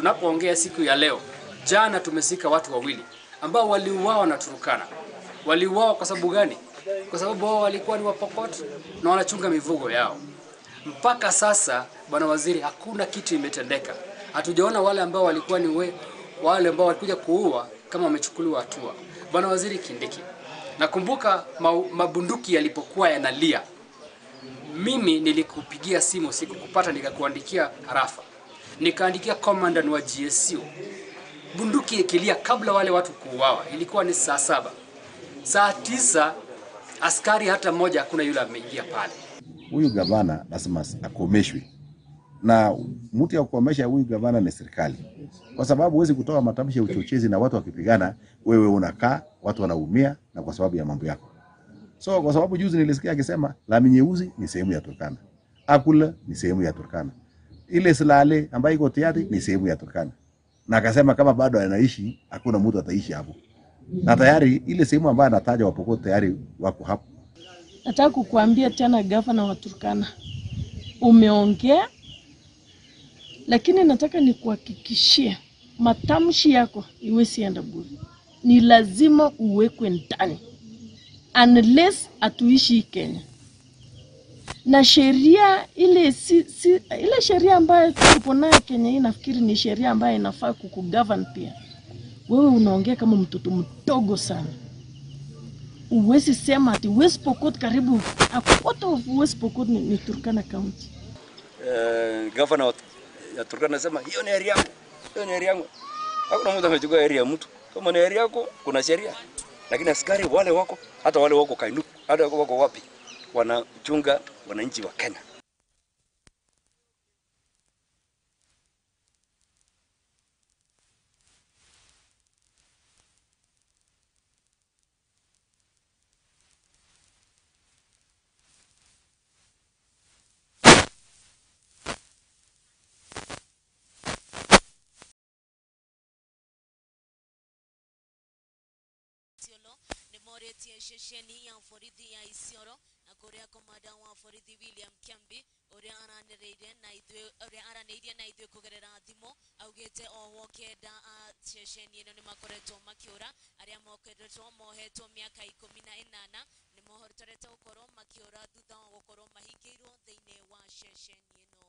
Tunapoongea siku ya leo, jana tumezika watu wawili ambao waliuawa na Turkana. Waliuawa kwa sababu gani? Kwa sababu wao walikuwa ni Wapokot na wanachunga mifugo yao. Mpaka sasa, Bwana Waziri, hakuna kitu imetendeka. Hatujaona wale ambao walikuwa ni wale ambao walikuja kuua kama wamechukuliwa hatua. Bwana Waziri Kindiki, nakumbuka mabunduki yalipokuwa yanalia, mimi nilikupigia simu sikukupata, nikakuandikia harafa, nikaandikia commandant wa GSU. Bunduki ikilia kabla wale watu kuuawa, ilikuwa ni saa 7. Saa 9 askari hata mmoja hakuna yule ameingia pale. Huyu gavana lazima akomeshwe, na mtu ya kukomesha huyu gavana ni serikali, kwa sababu huwezi kutoa matamshi ya uchochezi na watu wakipigana, wewe unakaa, watu wanaumia, na kwa sababu ya mambo yako. So kwa sababu juzi nilisikia akisema lami nyeusi ni sehemu ya Turkana, Akula ni sehemu ya Turkana, ile Silale ambayo iko Tiaty ni sehemu ya Turkana, na akasema kama bado anaishi hakuna mtu ataishi hapo, na tayari ile sehemu ambayo anataja Wapokot tayari wako hapo. Nataka kukuambia tena gavana wa Turkana, umeongea, lakini nataka nikuhakikishie matamshi yako iwezi enda bure. Ni lazima uwekwe ndani unless atuishi Kenya. Na sheria ile ile sheria ambayo tupo nayo Kenya hii, nafikiri ni sheria ambayo inafaa kukugovern pia. Wewe unaongea kama mtoto mdogo sana. Uwezi sema ati West Pokot, karibu a quarter of West Pokot ni Turkana County. Governor ya Turkana anasema hiyo ni area yangu, hiyo ni area yangu. Hakuna mtu amechukua area ya mtu. Kama ni area yako kuna sheria. Lakini askari wale wako, hata wale wako Kainuk, hata wako wapi, wanachunga wananchi wa Kenya. Nĩmorĩtie ceceni ya borithi ya Isiolo na kũrĩa komanda wa borithi William Kiambi ũrĩa aranĩirie na ithuĩ kũgerera thimũ augĩte ohwo 9 a ceceni ĩno nĩmakoretwo makĩũra, arĩa mokoretwo mohetwo mĩaka 18 nĩmahotorete gũkorwo makĩũra thutha wa gũkorwo mahingĩirwo thĩinĩ wa ceceni ĩno.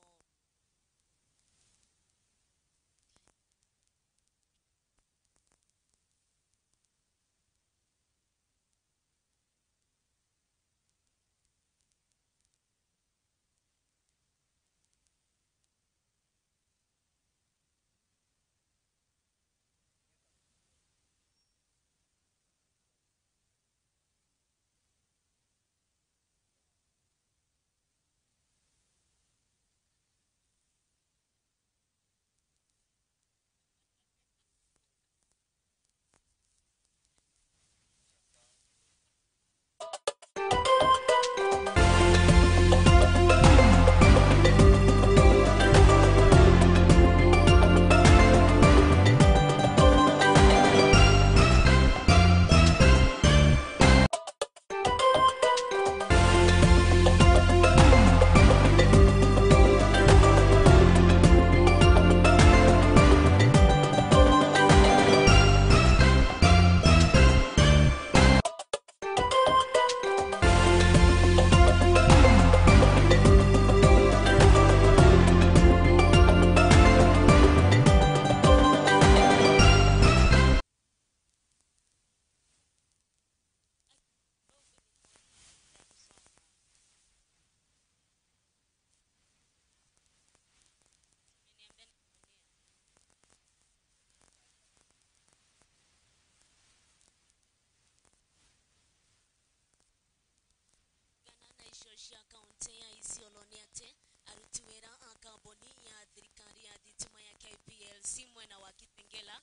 Cia kaunti ya Isiolo nĩ atĩ aruti wĩra a kambuni ya thirikari ya thitima ya KPLC mwena wa Kitengela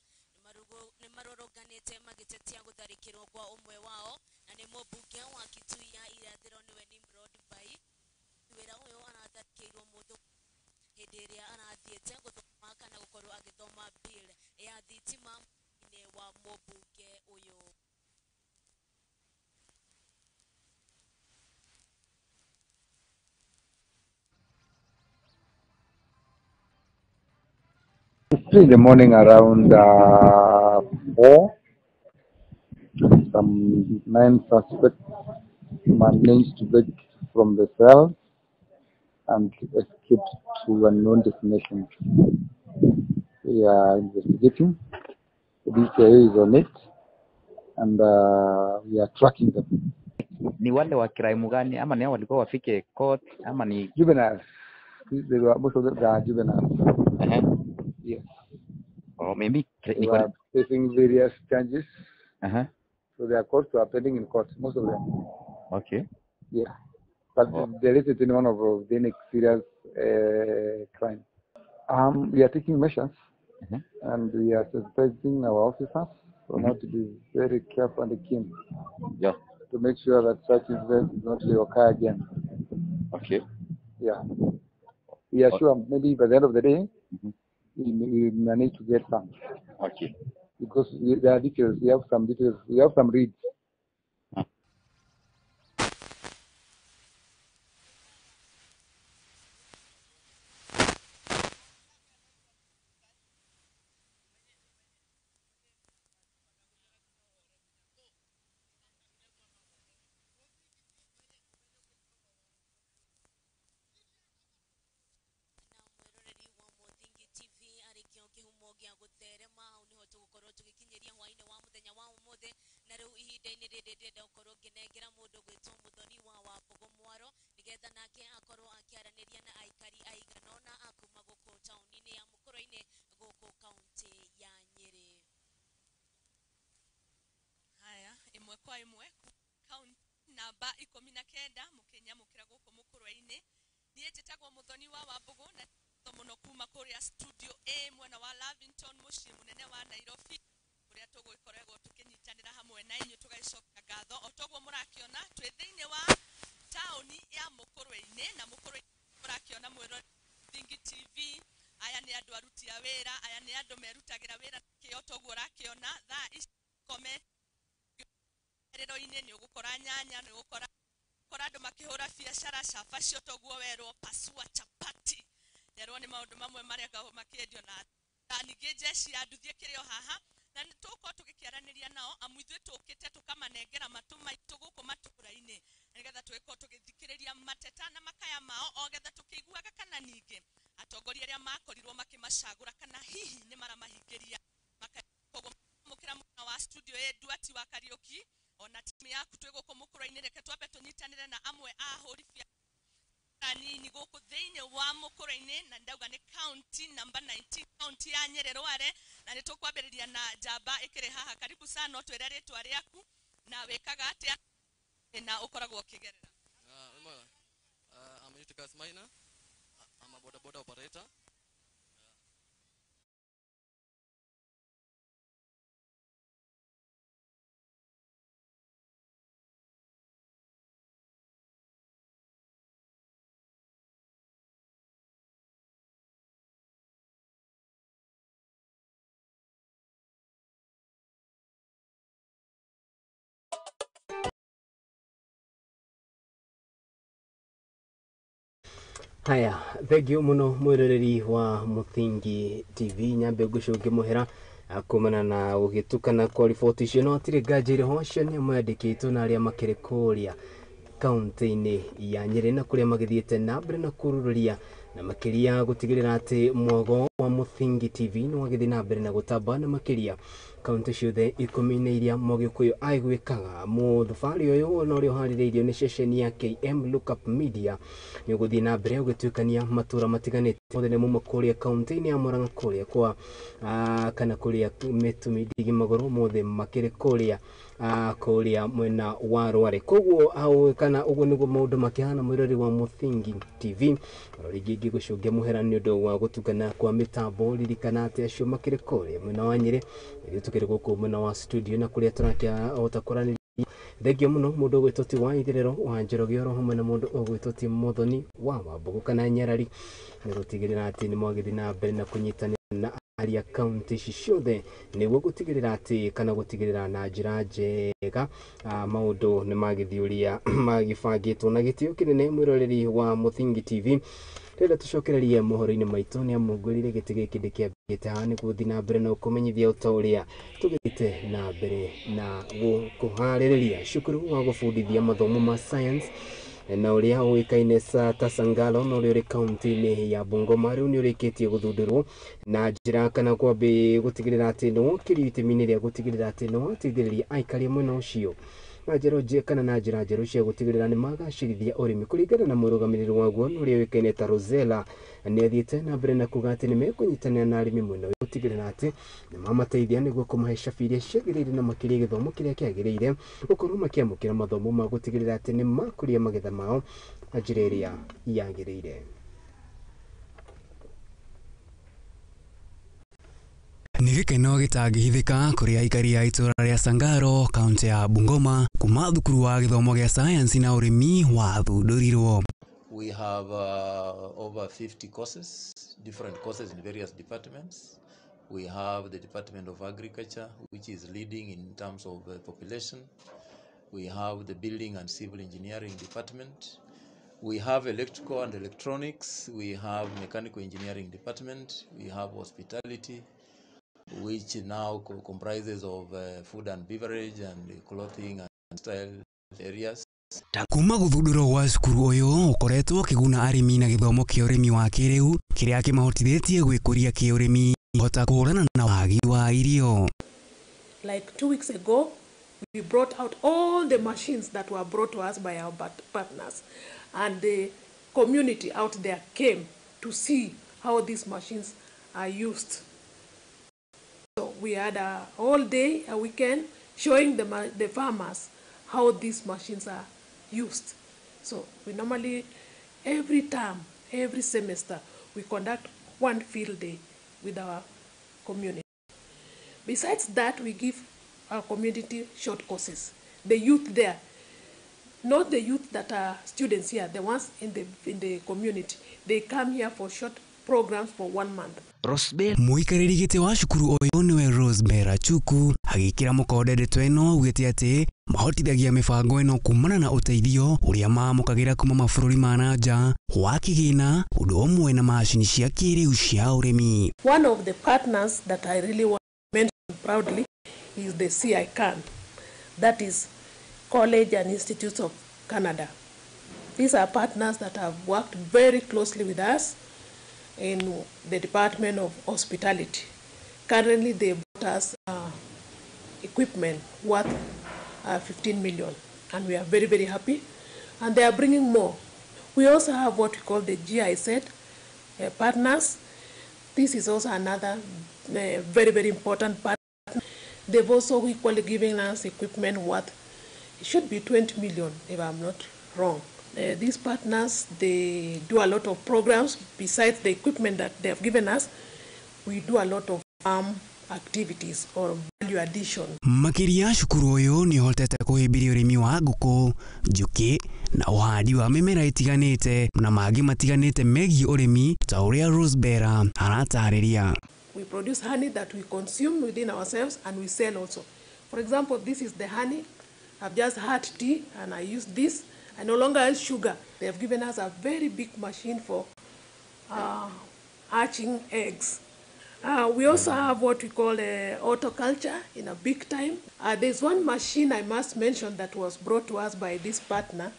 nĩmarũrũnganĩte magĩtetia gũtharĩkĩrwo kwa ũmwe wao na nĩ mũmbunge wa Kitui ya irathĩro nĩwe Nimrod Bai. Wĩra ũyũ aratharĩkĩirwo mũthũ hĩndĩ ĩrĩa arathiĩte gũthoma kana gũkorwo agĩthoma bill ya thitima inĩ wa mũmbunge ũyũ. In the morning around 4, some 9 suspects managed to break from the cells and escaped to unknown destinations. We are investigating. The DCIO is on it, and we are tracking them. Ni wale wa crime gani ama ni hao walikuwa wafike court ama ni juveniles? They were, most of them are juveniles. Yes. Oh, maybe they were facing various charges. So their courts were pending in court, most of them. Okay. Yeah. But there isn't anyone of any serious crime. We are taking measures, and we are sensitizing our officers so now to be very careful and keen. Yeah. To make sure that such incidents do not reoccur again. Okay. Yeah. We are sure maybe by the end of the day, we manage to get some. Okay. Because there are details, we have some details, we have some reads. Kwa imwe kaunti namba 19 mukinyamukira guku mukurwe-ini nie njitagwo Muthoni wa Wambugu na muno kuma kuria studio A mwena wa Lavington mucii munene wa Nairobi kuria tugwikoragwo tukinyitanira hamwe na inyu tugacoka ngatho o toguo murakiona twi thiini wa tauni ya mukurwe-ini na mukurwe murakiona mwiro Thingi TV. Aya ni andu aruti a wira, aya ni andu merutagira wira kio toguo urakiona thaa ici kome rero-inĩ nĩ ũgũkora nyanya, nĩ ũgũkora andũ makĩhũra biacara cabaci toguo werwo pasua chapati nerwo nĩ maũndũ mamwe marĩa makĩendio na ningĩ jeshi ya nduthi ĩkĩrĩ o haha na nĩ tũgũkorwo tũgĩkĩaranĩria nao amu ithuĩ tũkĩte tũkamanengera matũ maitũ gũkũ matũra-inĩ nĩgetha tũgĩkorwo tũgĩthikĩrĩria mateta na makaya mao o getha tũkĩiguaga kana ningĩ atongoria arĩa makorirwo makĩmacagũra kana hihi nĩ maramahingĩria koguo mũkĩra mwena wa studio ĩ Nduati wa Kariuki ona timu yaku twĩ gũkũ mũkũrũ-inĩ reke twambe tũnyitanĩre na amwe a ahũri biacara nini gũkũ thĩinĩ wa mũkũrũ-inĩ na ndauga nĩ county number 19 county ya Nyeri Rware na nĩ tũkwambĩrĩria na njamba ĩkĩrĩ haha. Karibu sana, twĩre rĩtwa rĩaku na wĩkaga atĩa na ũkoragwo ũkĩgerera. I'm Eutychus Maina. I'm a boda boda operator. Haya, thank you muno mwiroreri wa Muthingi TV nyambe ngucungi muhera kumana na gugitukana kwa riboti icio no hatirĩ nganja irĩ ho acio nĩo mandĩkĩtwo na arĩa makĩrĩ kũrĩa kaunti-inĩ ya Nyeri na kũrĩa magĩthiĩte na mbere na kũrũrũria na makĩria gũtigĩrĩra atĩ mwago wa Muthingi TV nĩ wagĩthiĩ na mbere na gũtamba na makĩria kaunti ciothe 10 na iria Mũgĩkũyũ aiguĩkaga. Mũthabarĩ ũyũ na ũrĩa ũharĩrĩirio nĩ ceceni ya KM Lookup Media nĩ ũgũthiĩ na mbere ũgĩtuĩkania matũra matiganĩte mothe nĩ muma kũrĩa kaunti-inĩ ya Murang'a kũrĩa kwa kana kũrĩa mĩtumi ndigi magũrũ mothe makĩrĩ kũrĩa kũrĩa mwena wa Rware. Koguo hau kana ũguo nĩguo maũndũ makĩhana mwĩrori wa Muthingi TV. Rĩngĩ ngĩgũcũngia mũhera nĩ ũndũ wa gũtungana kwa mĩtambo ririkana atĩ acio makĩrĩ kũrĩa mwena wa Nyeri ithuĩ tukĩrĩ gũkũ mwena wa studio na kũrĩa tũrakĩhota kũranĩria. Thengio mũno mũndũ ũgwĩtwo ti wa Itherero wa Njoroge oro hamwe na mũndũ ũgwĩtwo ti Muthoni wa Wambugu kana Nyarari nĩ gũtigĩrĩra atĩ nĩ mwagĩthiĩ na mbere na kũnyitanĩra na aria kaunti ici ciothe nĩguo gũtigĩrĩra atĩ kana gũtigĩrĩra na njĩra njega maũndũ nĩ magĩthiĩ ũrĩa magĩbangĩtwo na gĩtĩo kĩnene mwĩroreri wa Muthingi TV. Rĩrĩa tũcokererie mohoro-inĩ maitũ nĩ amũngũrire gĩtĩ gĩkĩ ndĩkĩambĩte haha nĩguo gũthiĩ na mbere na ũkũmenyithia ũta ũrĩa tũgĩte na mbere na gũkũharĩrĩria cukuru wa gũbundithia mathomo ma science na ũrĩa ũĩkaine ta Sangalo na ũrĩa ũrĩ kaunti-inĩ ya Bungoma rĩu nĩ ũrĩkĩtie gũthundũrwo na njĩra kana kwambĩ gũtigĩrĩra atĩ nĩ wokĩrio itemi-inĩ rĩa gũtigĩrĩra atĩ nĩ wateithĩrĩria aikari a mwena ũcio na njĩra kana na njĩra njerũ cia gũtigĩrĩra nĩ magacĩrithia ũrĩmi kũringana na mũrũgamĩrĩri waguo na ũrĩa ũĩkaine ta Rosella nĩ athiĩte na mbere na kuga atĩ nĩ mekũnyitanĩra na arĩmi mwena ũyũ gũtigĩrĩra atĩ nĩ mamateithia nĩguo kũmahe cabi iria ciagĩrĩire na makĩria gĩthomo kĩrĩa kĩagĩrĩire gũkorwo makĩamũkĩra mathomo ma gũtigĩrĩra atĩ nĩ makũria magetha mao na njĩra ĩrĩa yagĩrĩire. Nĩ gĩkeno gĩtangĩhithĩka kũrĩ aikari a itũũra rĩa Sangaro kaunti ya Bungoma kuma thukuru wa gĩthomo gĩa sayansi na ũrĩmi wathundũrirwo. We have over 50 courses, different courses in various departments. We have the Department of Agriculture, which is leading in terms of population. We have the Building and Civil Engineering Department. We have Electrical and Electronics. We have Mechanical Engineering Department. We have Hospitality, which now comprises of food and beverage and clothing and style areas. Kuma gũthundũrwo gwa cukuru ũyũ ũkoretwo ũkĩguna arĩmi na gĩthomo kĩa ũrĩmi wa kĩrĩu kĩrĩa kĩmahotithĩtie gwĩkũria kĩũrĩmi hota kũhũrana na wagi wa irio. Like 2 weeks ago, we brought out all the machines that were brought to us by our partners, and the community out there came to see how these machines are used. So we had a whole day, a weekend, showing the farmers how these machines are used. So we normally, every term, every semester, we conduct one field day with our community. Besides that, we give our community short courses. The youth there, not the youth that are students here, the ones in the community, they come here for short programs for 1 month. Mũikarĩri gĩtĩ wa cukuru ũyũ nĩwe Rosebell Chuku agĩkĩra mũkonde ndeto ĩno augĩte atĩ mahotithagia mĩbango ĩno kumana na ũteithio ũrĩa maamũkagĩra kuma mabũrũri ma na nja wa kĩgĩna ũndũ ũmwe na macini cia kĩrĩu cia ũrĩmi. One of the partners that I really want to mention proudly is the CICAN, that is College and Institutes of Canada. These are partners that have worked very closely with us in the Department of Hospitality. Currently, they bought us equipment worth 15 million, and we are very, very happy. And they are bringing more. We also have what we call the GIZ partners. This is also another very, very important partner. They've also equally given us equipment worth, it should be 20 million, if I'm not wrong. These partners, they do a lot of programs. Besides the equipment that they have given us, we do a lot of farm activities or value addition. Makĩria cukuru ũyũ nĩ ũhotete kũhĩmbĩria ũrĩmi wa ngũkũ, njũkĩ na ũhandi wa mĩmera ĩtiganĩte na mangĩ matiganĩte megiĩ ũrĩmi ta ũrĩa Rosebell aratarĩria. We produce honey that we consume within ourselves and we sell also. For example, this is the honey. I've just had tea and I use this. I no longer use sugar. They have given us a very big machine for hatching eggs. We also have what we call horticulture in a big time. There's one machine I must mention that was brought to us by this partner.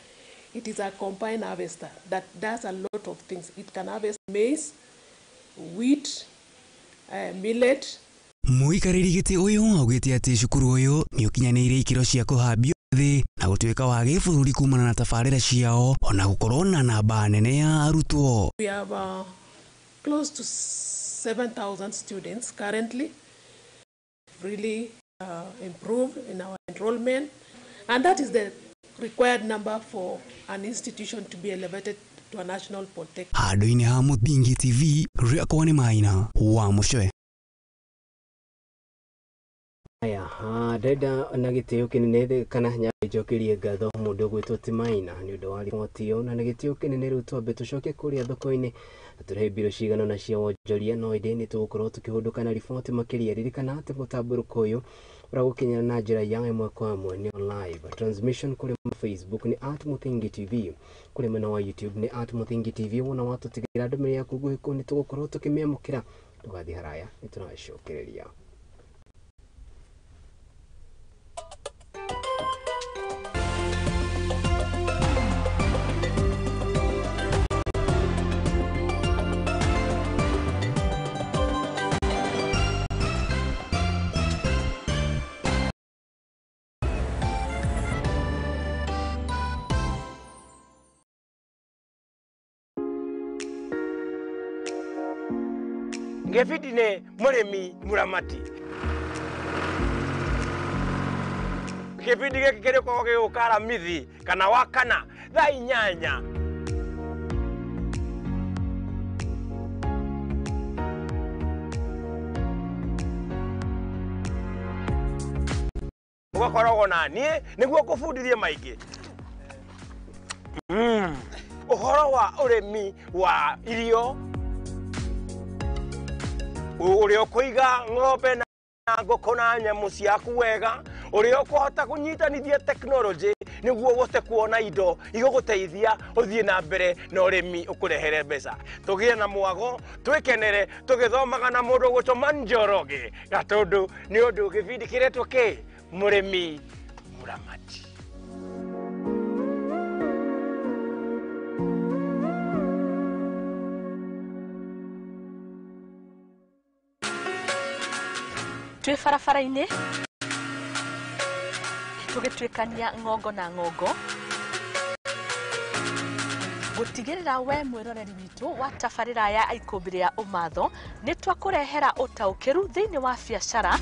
It is a combine harvester that does a lot of things. It can harvest maize, wheat, millet. Mũikarĩri gĩtĩ ũyũ augĩte atĩ cukuru ũyũ nĩ ũkinyanĩirie ikĩro cia kũhambio thĩ na gũtuĩka wa gĩbũrũri kumana na tabarĩra ciao ona gũkorwo na namba nene ya arutwo. We have close to 7,000 students currently. Really improved in our enrollment, and that is the required number for an institution to be elevated to a national polytechnic. Handũ-inĩ ha Mũthingi TV, rĩakwa nĩ Maina wa Mũcwe. Haya. Ndenda na gĩtĩo kĩnene kana njokerie ngatho mũndũ ũgwĩtwo Timaina nĩ ũndũ wa riboti ĩyo, na nĩ gĩtĩo kĩnene rĩu twambe tũcoke kũrĩa thoko-inĩ tũrehe mbiro cigana na cia wonjoria, no ĩndĩ nĩ tũgũkorwo tũkĩhũndũka na riboti makĩria. Ririkana atĩ mũtambũrũko ũyũ ũragũkinyĩra na njĩra ya ĩmwe kwa ĩmwe nĩ live transmission kũrĩ Facebook nĩ @Muthingi TV, kũrĩ mwena wa YouTube nĩ @Muthingi TV. Wona watũtigĩra ndũmĩrĩri yaku nguhĩ kũu nĩ tũgũkorwo tũkĩmĩamũkĩra. Ndũgathiĩ haraya, nĩ tũracokereria. Ngĩbindi nĩ mũrĩmi mũramati. Kĩbindi gĩkĩ kĩrĩkoragwo gĩgũka Aramithi kana Wakana thaa 8. Ũgakoragwo na niĩ nĩguo ngũbundithie maingĩ ũhoro wa ũrĩmi wa irio, ũrĩa ũkũiga ng'ombe na ngũkũ na nyamũ ciaku wega, ũrĩa ũkũhota kũnyitanithia tekinoronjĩ nĩguo ũhote kuona indo igũgũteithia ũthiĩ na mbere na ũrĩmi ũkũrehere mbeca. Tũgĩe na mwago, twĩkenere tũgĩthomaga na mũndũ ũgwĩtwo Njoroge Gatũndũ, nĩ ũndũ gĩbindi kĩretwo kĩ Mũrĩmi Mũramati. Twĩ barabara-inĩ tũgĩtuĩkania ng'ongo na ng'ongo gũtigĩrĩra we mwĩroreri witũ wa tabarĩra ya Ikũmbĩ rĩa Ũmatho nĩ twakũrehera ũtaũkĩru thĩinĩ wa biacara.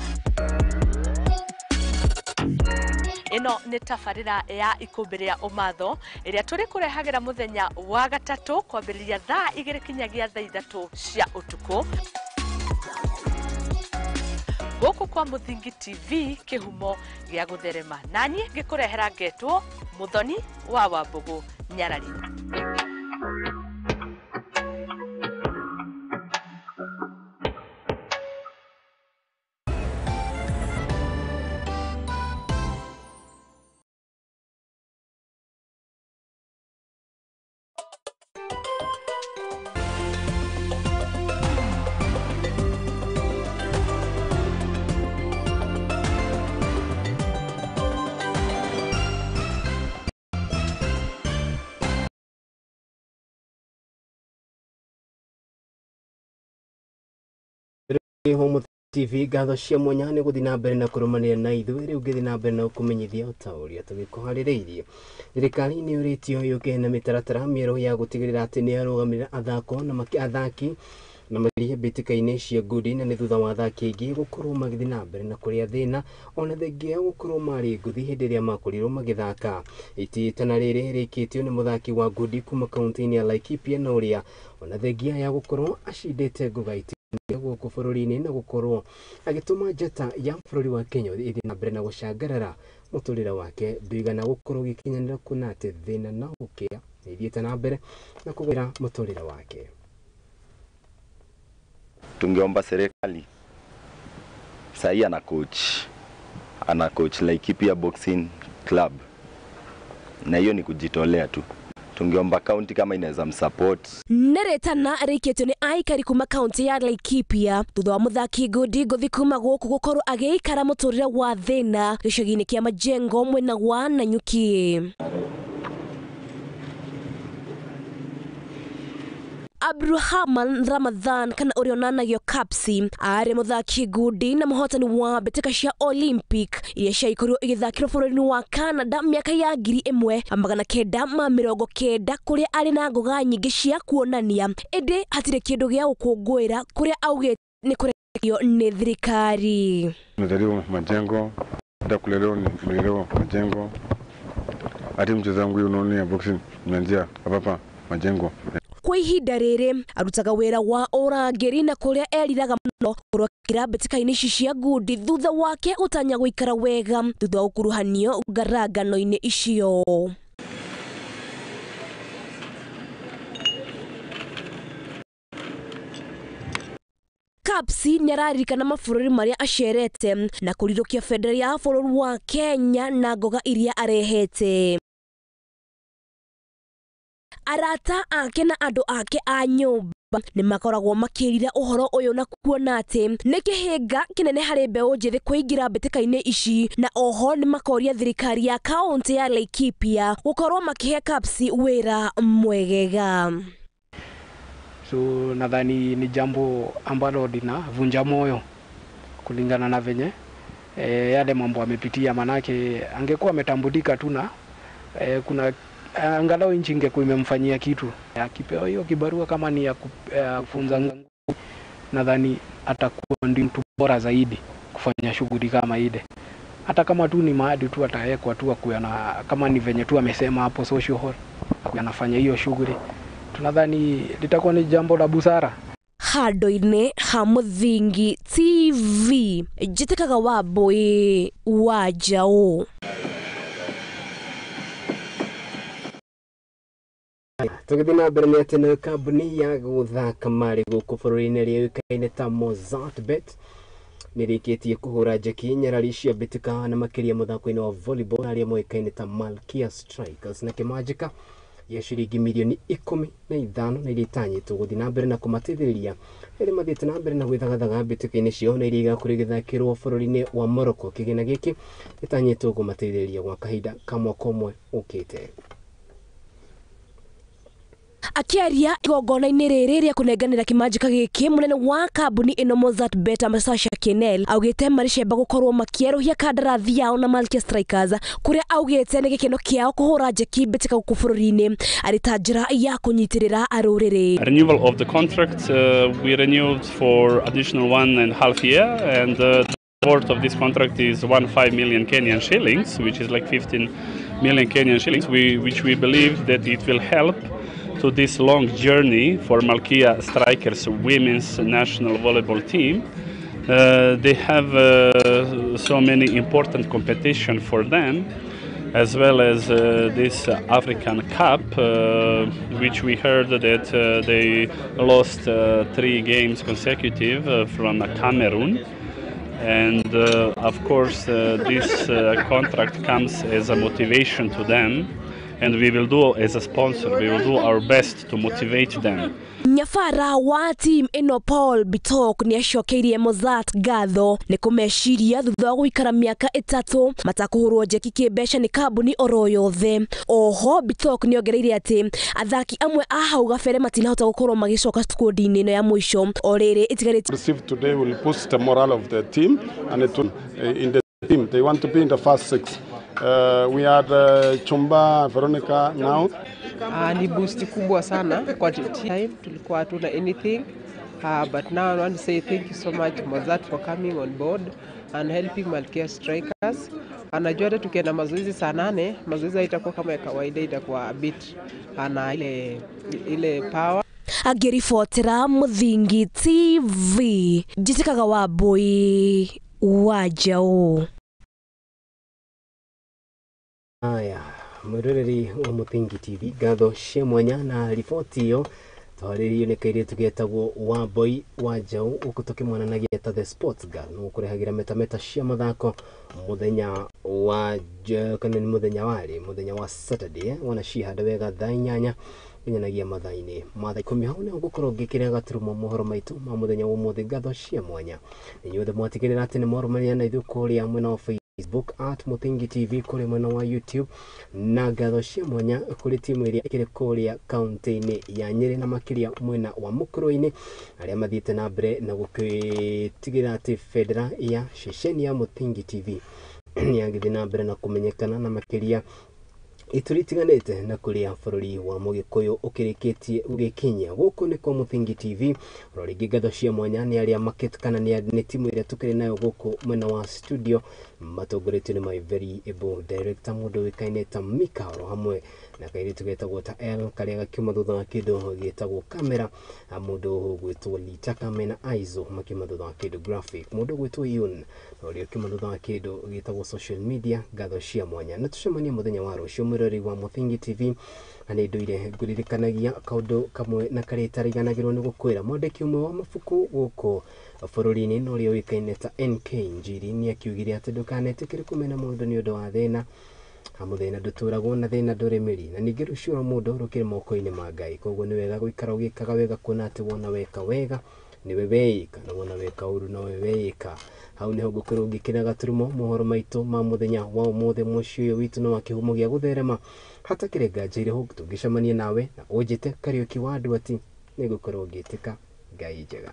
Ĩno nĩ tabarĩra ya Ikũmbĩ rĩa Ũmatho ĩrĩa tũrĩkũrehagĩra mũthenya wa gatatũ kwambĩrĩria thaa 2 kinyagia thaa 3 cia ũtukũ gũkũ kwa Muthingi TV, kĩhumo gĩa gũtherema. Naniĩ ngĩkũrehera ngetwo Muthoni wa Wambũgũ Nyarari. Home TV ngatho cia mwanya nĩ gũthiĩ na mbere na kũrũmanĩrĩra na ithuĩ. Rĩu ngĩthiĩ na mbere na kũmenyithia ta ũrĩa tũgĩkũharĩrĩirie. Thirikari nĩ yũrĩtio yũke na mĩtaratara mĩerũ ya gũtigĩrĩra atĩ nĩ yarũgamĩrĩra athako na athaki na makĩria mbĩtĩka-inĩ cia ngundi, na nĩ thutha wa athaki aingĩ gũkorwo magĩthiĩ na mbere na kũrĩa thĩna ona thengia gũkorwo marĩ ngũthi hĩndĩ ĩrĩa makorirwo magĩthaka. Itĩtana rĩrĩ rĩkĩtio nĩ mũthaki wa ngundi kuma kaunti-inĩ ya Laikipia na ũrĩa ona thengia ya gũkorwo acindĩte ngũga gũkũ bũrũri-inĩ na gũkorwo agĩtũma njata ya bũrũri wa Kenya ĩthiĩ na mbere na gũcangarara mũtũrĩre wake ndũigana gũkorwo ũgĩkinyanĩra kuona atĩ thĩna na ũkĩa nĩ ithiĩte na mbere na kũgwĩra mũtũrĩre wake. Tungeomba serikali sahi ana coach Laikipia Boxing Club, na hiyo ni kujitolea tu. Tungeomba county kama inaweza msupport. Neretana rĩkĩtio nĩ aikari kuma kaunti ya Laikipia thutha wa mũthaki ngundi ngũthi kuma gũkũ gũkorwo agĩikara mũtũrĩre wa thĩna gĩcagi-inĩ kĩa Majengo mwena wa Nanyuki. Abdulrahman Ramadhan kana ũrĩa onanagio Kapsi arĩ mũthaki ngundi na mũhotani wa mbĩtĩka cia Olympic iria ciaikorirwo igĩthakĩrwo bũrũri-inĩ wa Canada mĩaka ya 1990 kũrĩa arĩ na ngũga nyingĩ cia kuonania, ĩndĩ hatirĩ kĩndũ gĩa gũkũngũĩra kũrĩa augĩte nĩ kũrekio nĩ thirikari. Nimezaliwa Majengo, hata kulelewa nimelelewa Majengo, hata mchezo wangu unaona ya boxing nimeanzia hapa Majengo. Kwa ihinda rĩrĩ arutaga wĩra wa ũrangĩri na kũrĩa eriraga mũno gũkorwo akĩingĩra mbĩtĩka-inĩ ici cia ngundi thutha wake gũtanya gũikara wega thutha wa gũkuruhanio ngarangano-inĩ icio. Kapsi nĩararirikana mabũrũri marĩa acerete na kũrirũkia bendera ya bũrũri wa Kenya na ngoga iria arehete. Arata ake na andũ ake a nyũmba nĩmakoragwo makĩrira ũhoro ũyũ na kuona atĩ nĩ kĩhĩnga kĩnene harĩ mbeũ njĩthĩ kũingĩra mbĩtĩka-inĩ ici, na oho nĩmakoria thirikari ya kaũntĩ ya Laikipia gũkorwo makĩhe Kapsi wĩra mwegega. So nadhani ni jambo ambalo linavunja moyo kulingana na venye yale mambo amepitia, manake angekuwa ametambulika tu na kuna angalau nchi ingekuwa imemfanyia kitu. Akipewa hiyo kibarua kama ni ya kufunza, nadhani atakuwa ndio mtu bora zaidi kufanya shughuli kama ile. Hata kama tu ni mahali tu atawekwa tu akuwe na, kama ni venye tu amesema hapo social hall, akuwe anafanya hiyo shughuli, tunadhani litakuwa ni jambo la busara. Handũ-inĩ ha Mũthingi TV, njĩtĩkaga Wambũi wa Njaũ. Tũgĩthiĩ na mbere nĩ atĩ nayo kambuni ya gũthaka mari gũkũ bũrũri-inĩ ĩrĩa yũĩkaine ta Mozzart Bet nĩrĩkĩtie kũhũra njeki nyarari cia mbĩtĩka na makĩria mũthako-inĩ wa volleyball arĩa moĩkaine ta Malkia Strikers na kĩmanjĩka ya ciringi mirioni 15 na iria itanyĩtwo gũthiĩ na mbere na kũmateithĩrĩria rĩrĩa mathiĩte na mbere na gwĩthagathaga mbĩtĩka-inĩ ciao na iria igakorwo igĩthakĩrwo bũrũri-inĩ wa Morocco. Kĩgĩna gĩkĩ gĩtanyĩtwo kũmateithĩrĩria gwa kahinda ka mwaka ũmwe ũkĩte. Akĩaria igongona-inĩ rĩrĩ rĩa kũnenganĩra kĩmanjĩka gĩkĩ, mũnene wa kambuni ĩno Mozzart Bet Sasha Kenel augĩte marĩ cemba gũkorwo makĩerũhia kandarathi yao na Malkia Strikers, kũrĩa augĩte nĩ gĩkeno kĩao kũhũra njeki mbĩtĩka gũkũ bũrũri-inĩ arĩ ta njĩra ya kũnyitĩrĩra arũrĩrĩ. Renewal of the contract, we renewed for additional 1.5 year, and the worth of this contract is 1.5 million Kenyan shillings, which is like 15 million Kenyan shillings, which we believe that it will help to this long journey for Malkia Strikers women's national volleyball team. They have so many important competition for them, as well as this African Cup, which we heard that they lost 3 games consecutive from Cameroon. And of course, this contract comes as a motivation to them, and we will do, as a sponsor, we will do our best to motivate them. Nyabara wa team ĩno Paul Bitok nĩacokeirie Mozzart ngatho nĩ kũmeciria thutha wa gũikara mĩaka 3 matakũhũrwo njeki kĩmbeca nĩ kambuni oro yothe. Oho Bitok nĩongereire atĩ athaki amwe a hau gabere matinahota gũkorwo magĩcoka skundi-inĩ ĩno ya mũico o rĩrĩ ĩtigarĩte. Received today will boost the morale of the team, and it will, in the team they want to be in the first 6. We had Chumba Veronica now. Ni boost kubwa sana kwa time tulikuwa hatuna anything, but now I want to say thank you so much Mozzart for coming on board and helping Malkia Strikers. Anajua hata tukienda mazoezi saa 8, mazoezi haitakuwa kama ya kawaida, itakuwa a bit ana ile power. Agĩribotera Mũthingi TV, njĩtĩkaga Wambũi wa Njaũ. Haya, mwĩroreri wa Mũthingi TV, ngatho cia mwanya na riboti ĩyo twarĩrĩirio nĩ kairĩtu getagwo Wambũi wa Njaũ gũkũ tũkĩmwonanagia ta the sports girl, nĩ gũkũrehagĩra metameta cia mathako mũthenya wa kana nĩ mũthenya warĩ mũthenya wa Saturday, wona cihanda wega thaa 8 nginyanagia mathaa-inĩ ma thaa 10. Hau nĩho ngũkorwo ngĩkĩra gaturumo mohoro maitũ ma mũthenya wa ũmũthĩ. Ngatho cia mwanya inyuothe mwatigĩrĩra atĩ nĩ mwarũmanĩra na ithuĩ kũrĩa mwena wa Facebook at Mũthingi TV, kũrĩa mwena wa YouTube, na ngatho cia mwanya kũrĩ timu ĩrĩa ĩkĩrĩ kũrĩa kaunti-inĩ ya Nyĩrĩ na makĩria mwena wa Mũkũrũ-inĩ arĩa mathiĩte na mbere na gũgĩtigĩrĩra atĩ bendera ya ceceni ya Mũthingi TV nĩyagĩthiĩ na mbere na kũmenyekana na makĩria ituri itiganĩte na kũrĩa bũrũri wa Mũgĩkũyũ ũkĩrĩkĩtie gũgĩkinya. Gũkũ nĩ kwa Mũthingi TV. Oro rĩngĩ ngatho cia mwanya nĩ arĩa makĩtukana nĩ timu ĩrĩa tũkĩrĩ nayo gũkũ mwena wa studio matongoretio nĩ my very able director mũndũ ũĩkaine ta Mika oro hamwe Na kairĩtu getagwo ta L karĩa gakiuma thutha wa kĩndũ gĩtagwo kamera, mũndũ ũgwĩtwo Litaka mena Aizo makiuma thutha wa kĩndũ graphic, mũndũ ũgwĩtwo Yun na ũrĩa ũkiuma thutha wa kĩndũ gĩtagwo social media. Ngatho cia mwanya na tũcemanie mũthenya wa rũciũ mwĩroreri wa Mũthingi TV. Na nĩ ndũire ngũririkanagia kaũndũ kamwe na karĩa itariganagĩrwo nĩ gũkwĩra, mwandĩki ũmwe wa mabuku gũkũ bũrũri-inĩ na ũrĩa ũĩkaine ta NK Njiri nĩ akiugire atĩ ndũkanetĩkĩre kũmena mũndũ nĩ ũndũ wa thĩna, amu thĩna ndũtũragwo na thĩna ndũrĩ mĩri, na ningĩ rũciũ rwa mũndũ rũkĩrĩ moko-inĩ ma Ngai. Koguo nĩ wega gũikara ũgĩkaga wega, kuona atĩ wona weka wega nĩwe weĩka, na wona weka ũru nowe weĩka. Hau nĩho ngũkorwo ngĩkĩra gaturumo mohoro maitũ ma mũthenya wa ũmũthĩ. Mũciĩ ũyũ witũ nĩ wa kĩhumo gĩa gũtherema, hatakĩrĩ nganja irĩho tũngĩcemania nawe na ũnjĩte Kariũki wa Nduati, nĩngũkorwo ngĩtĩka. Ngai njega.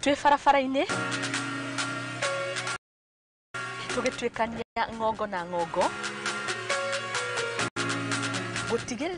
Twĩ barabara-inĩ tũgĩtuĩkania ng'ongo na ng'ongo gũtigĩrĩra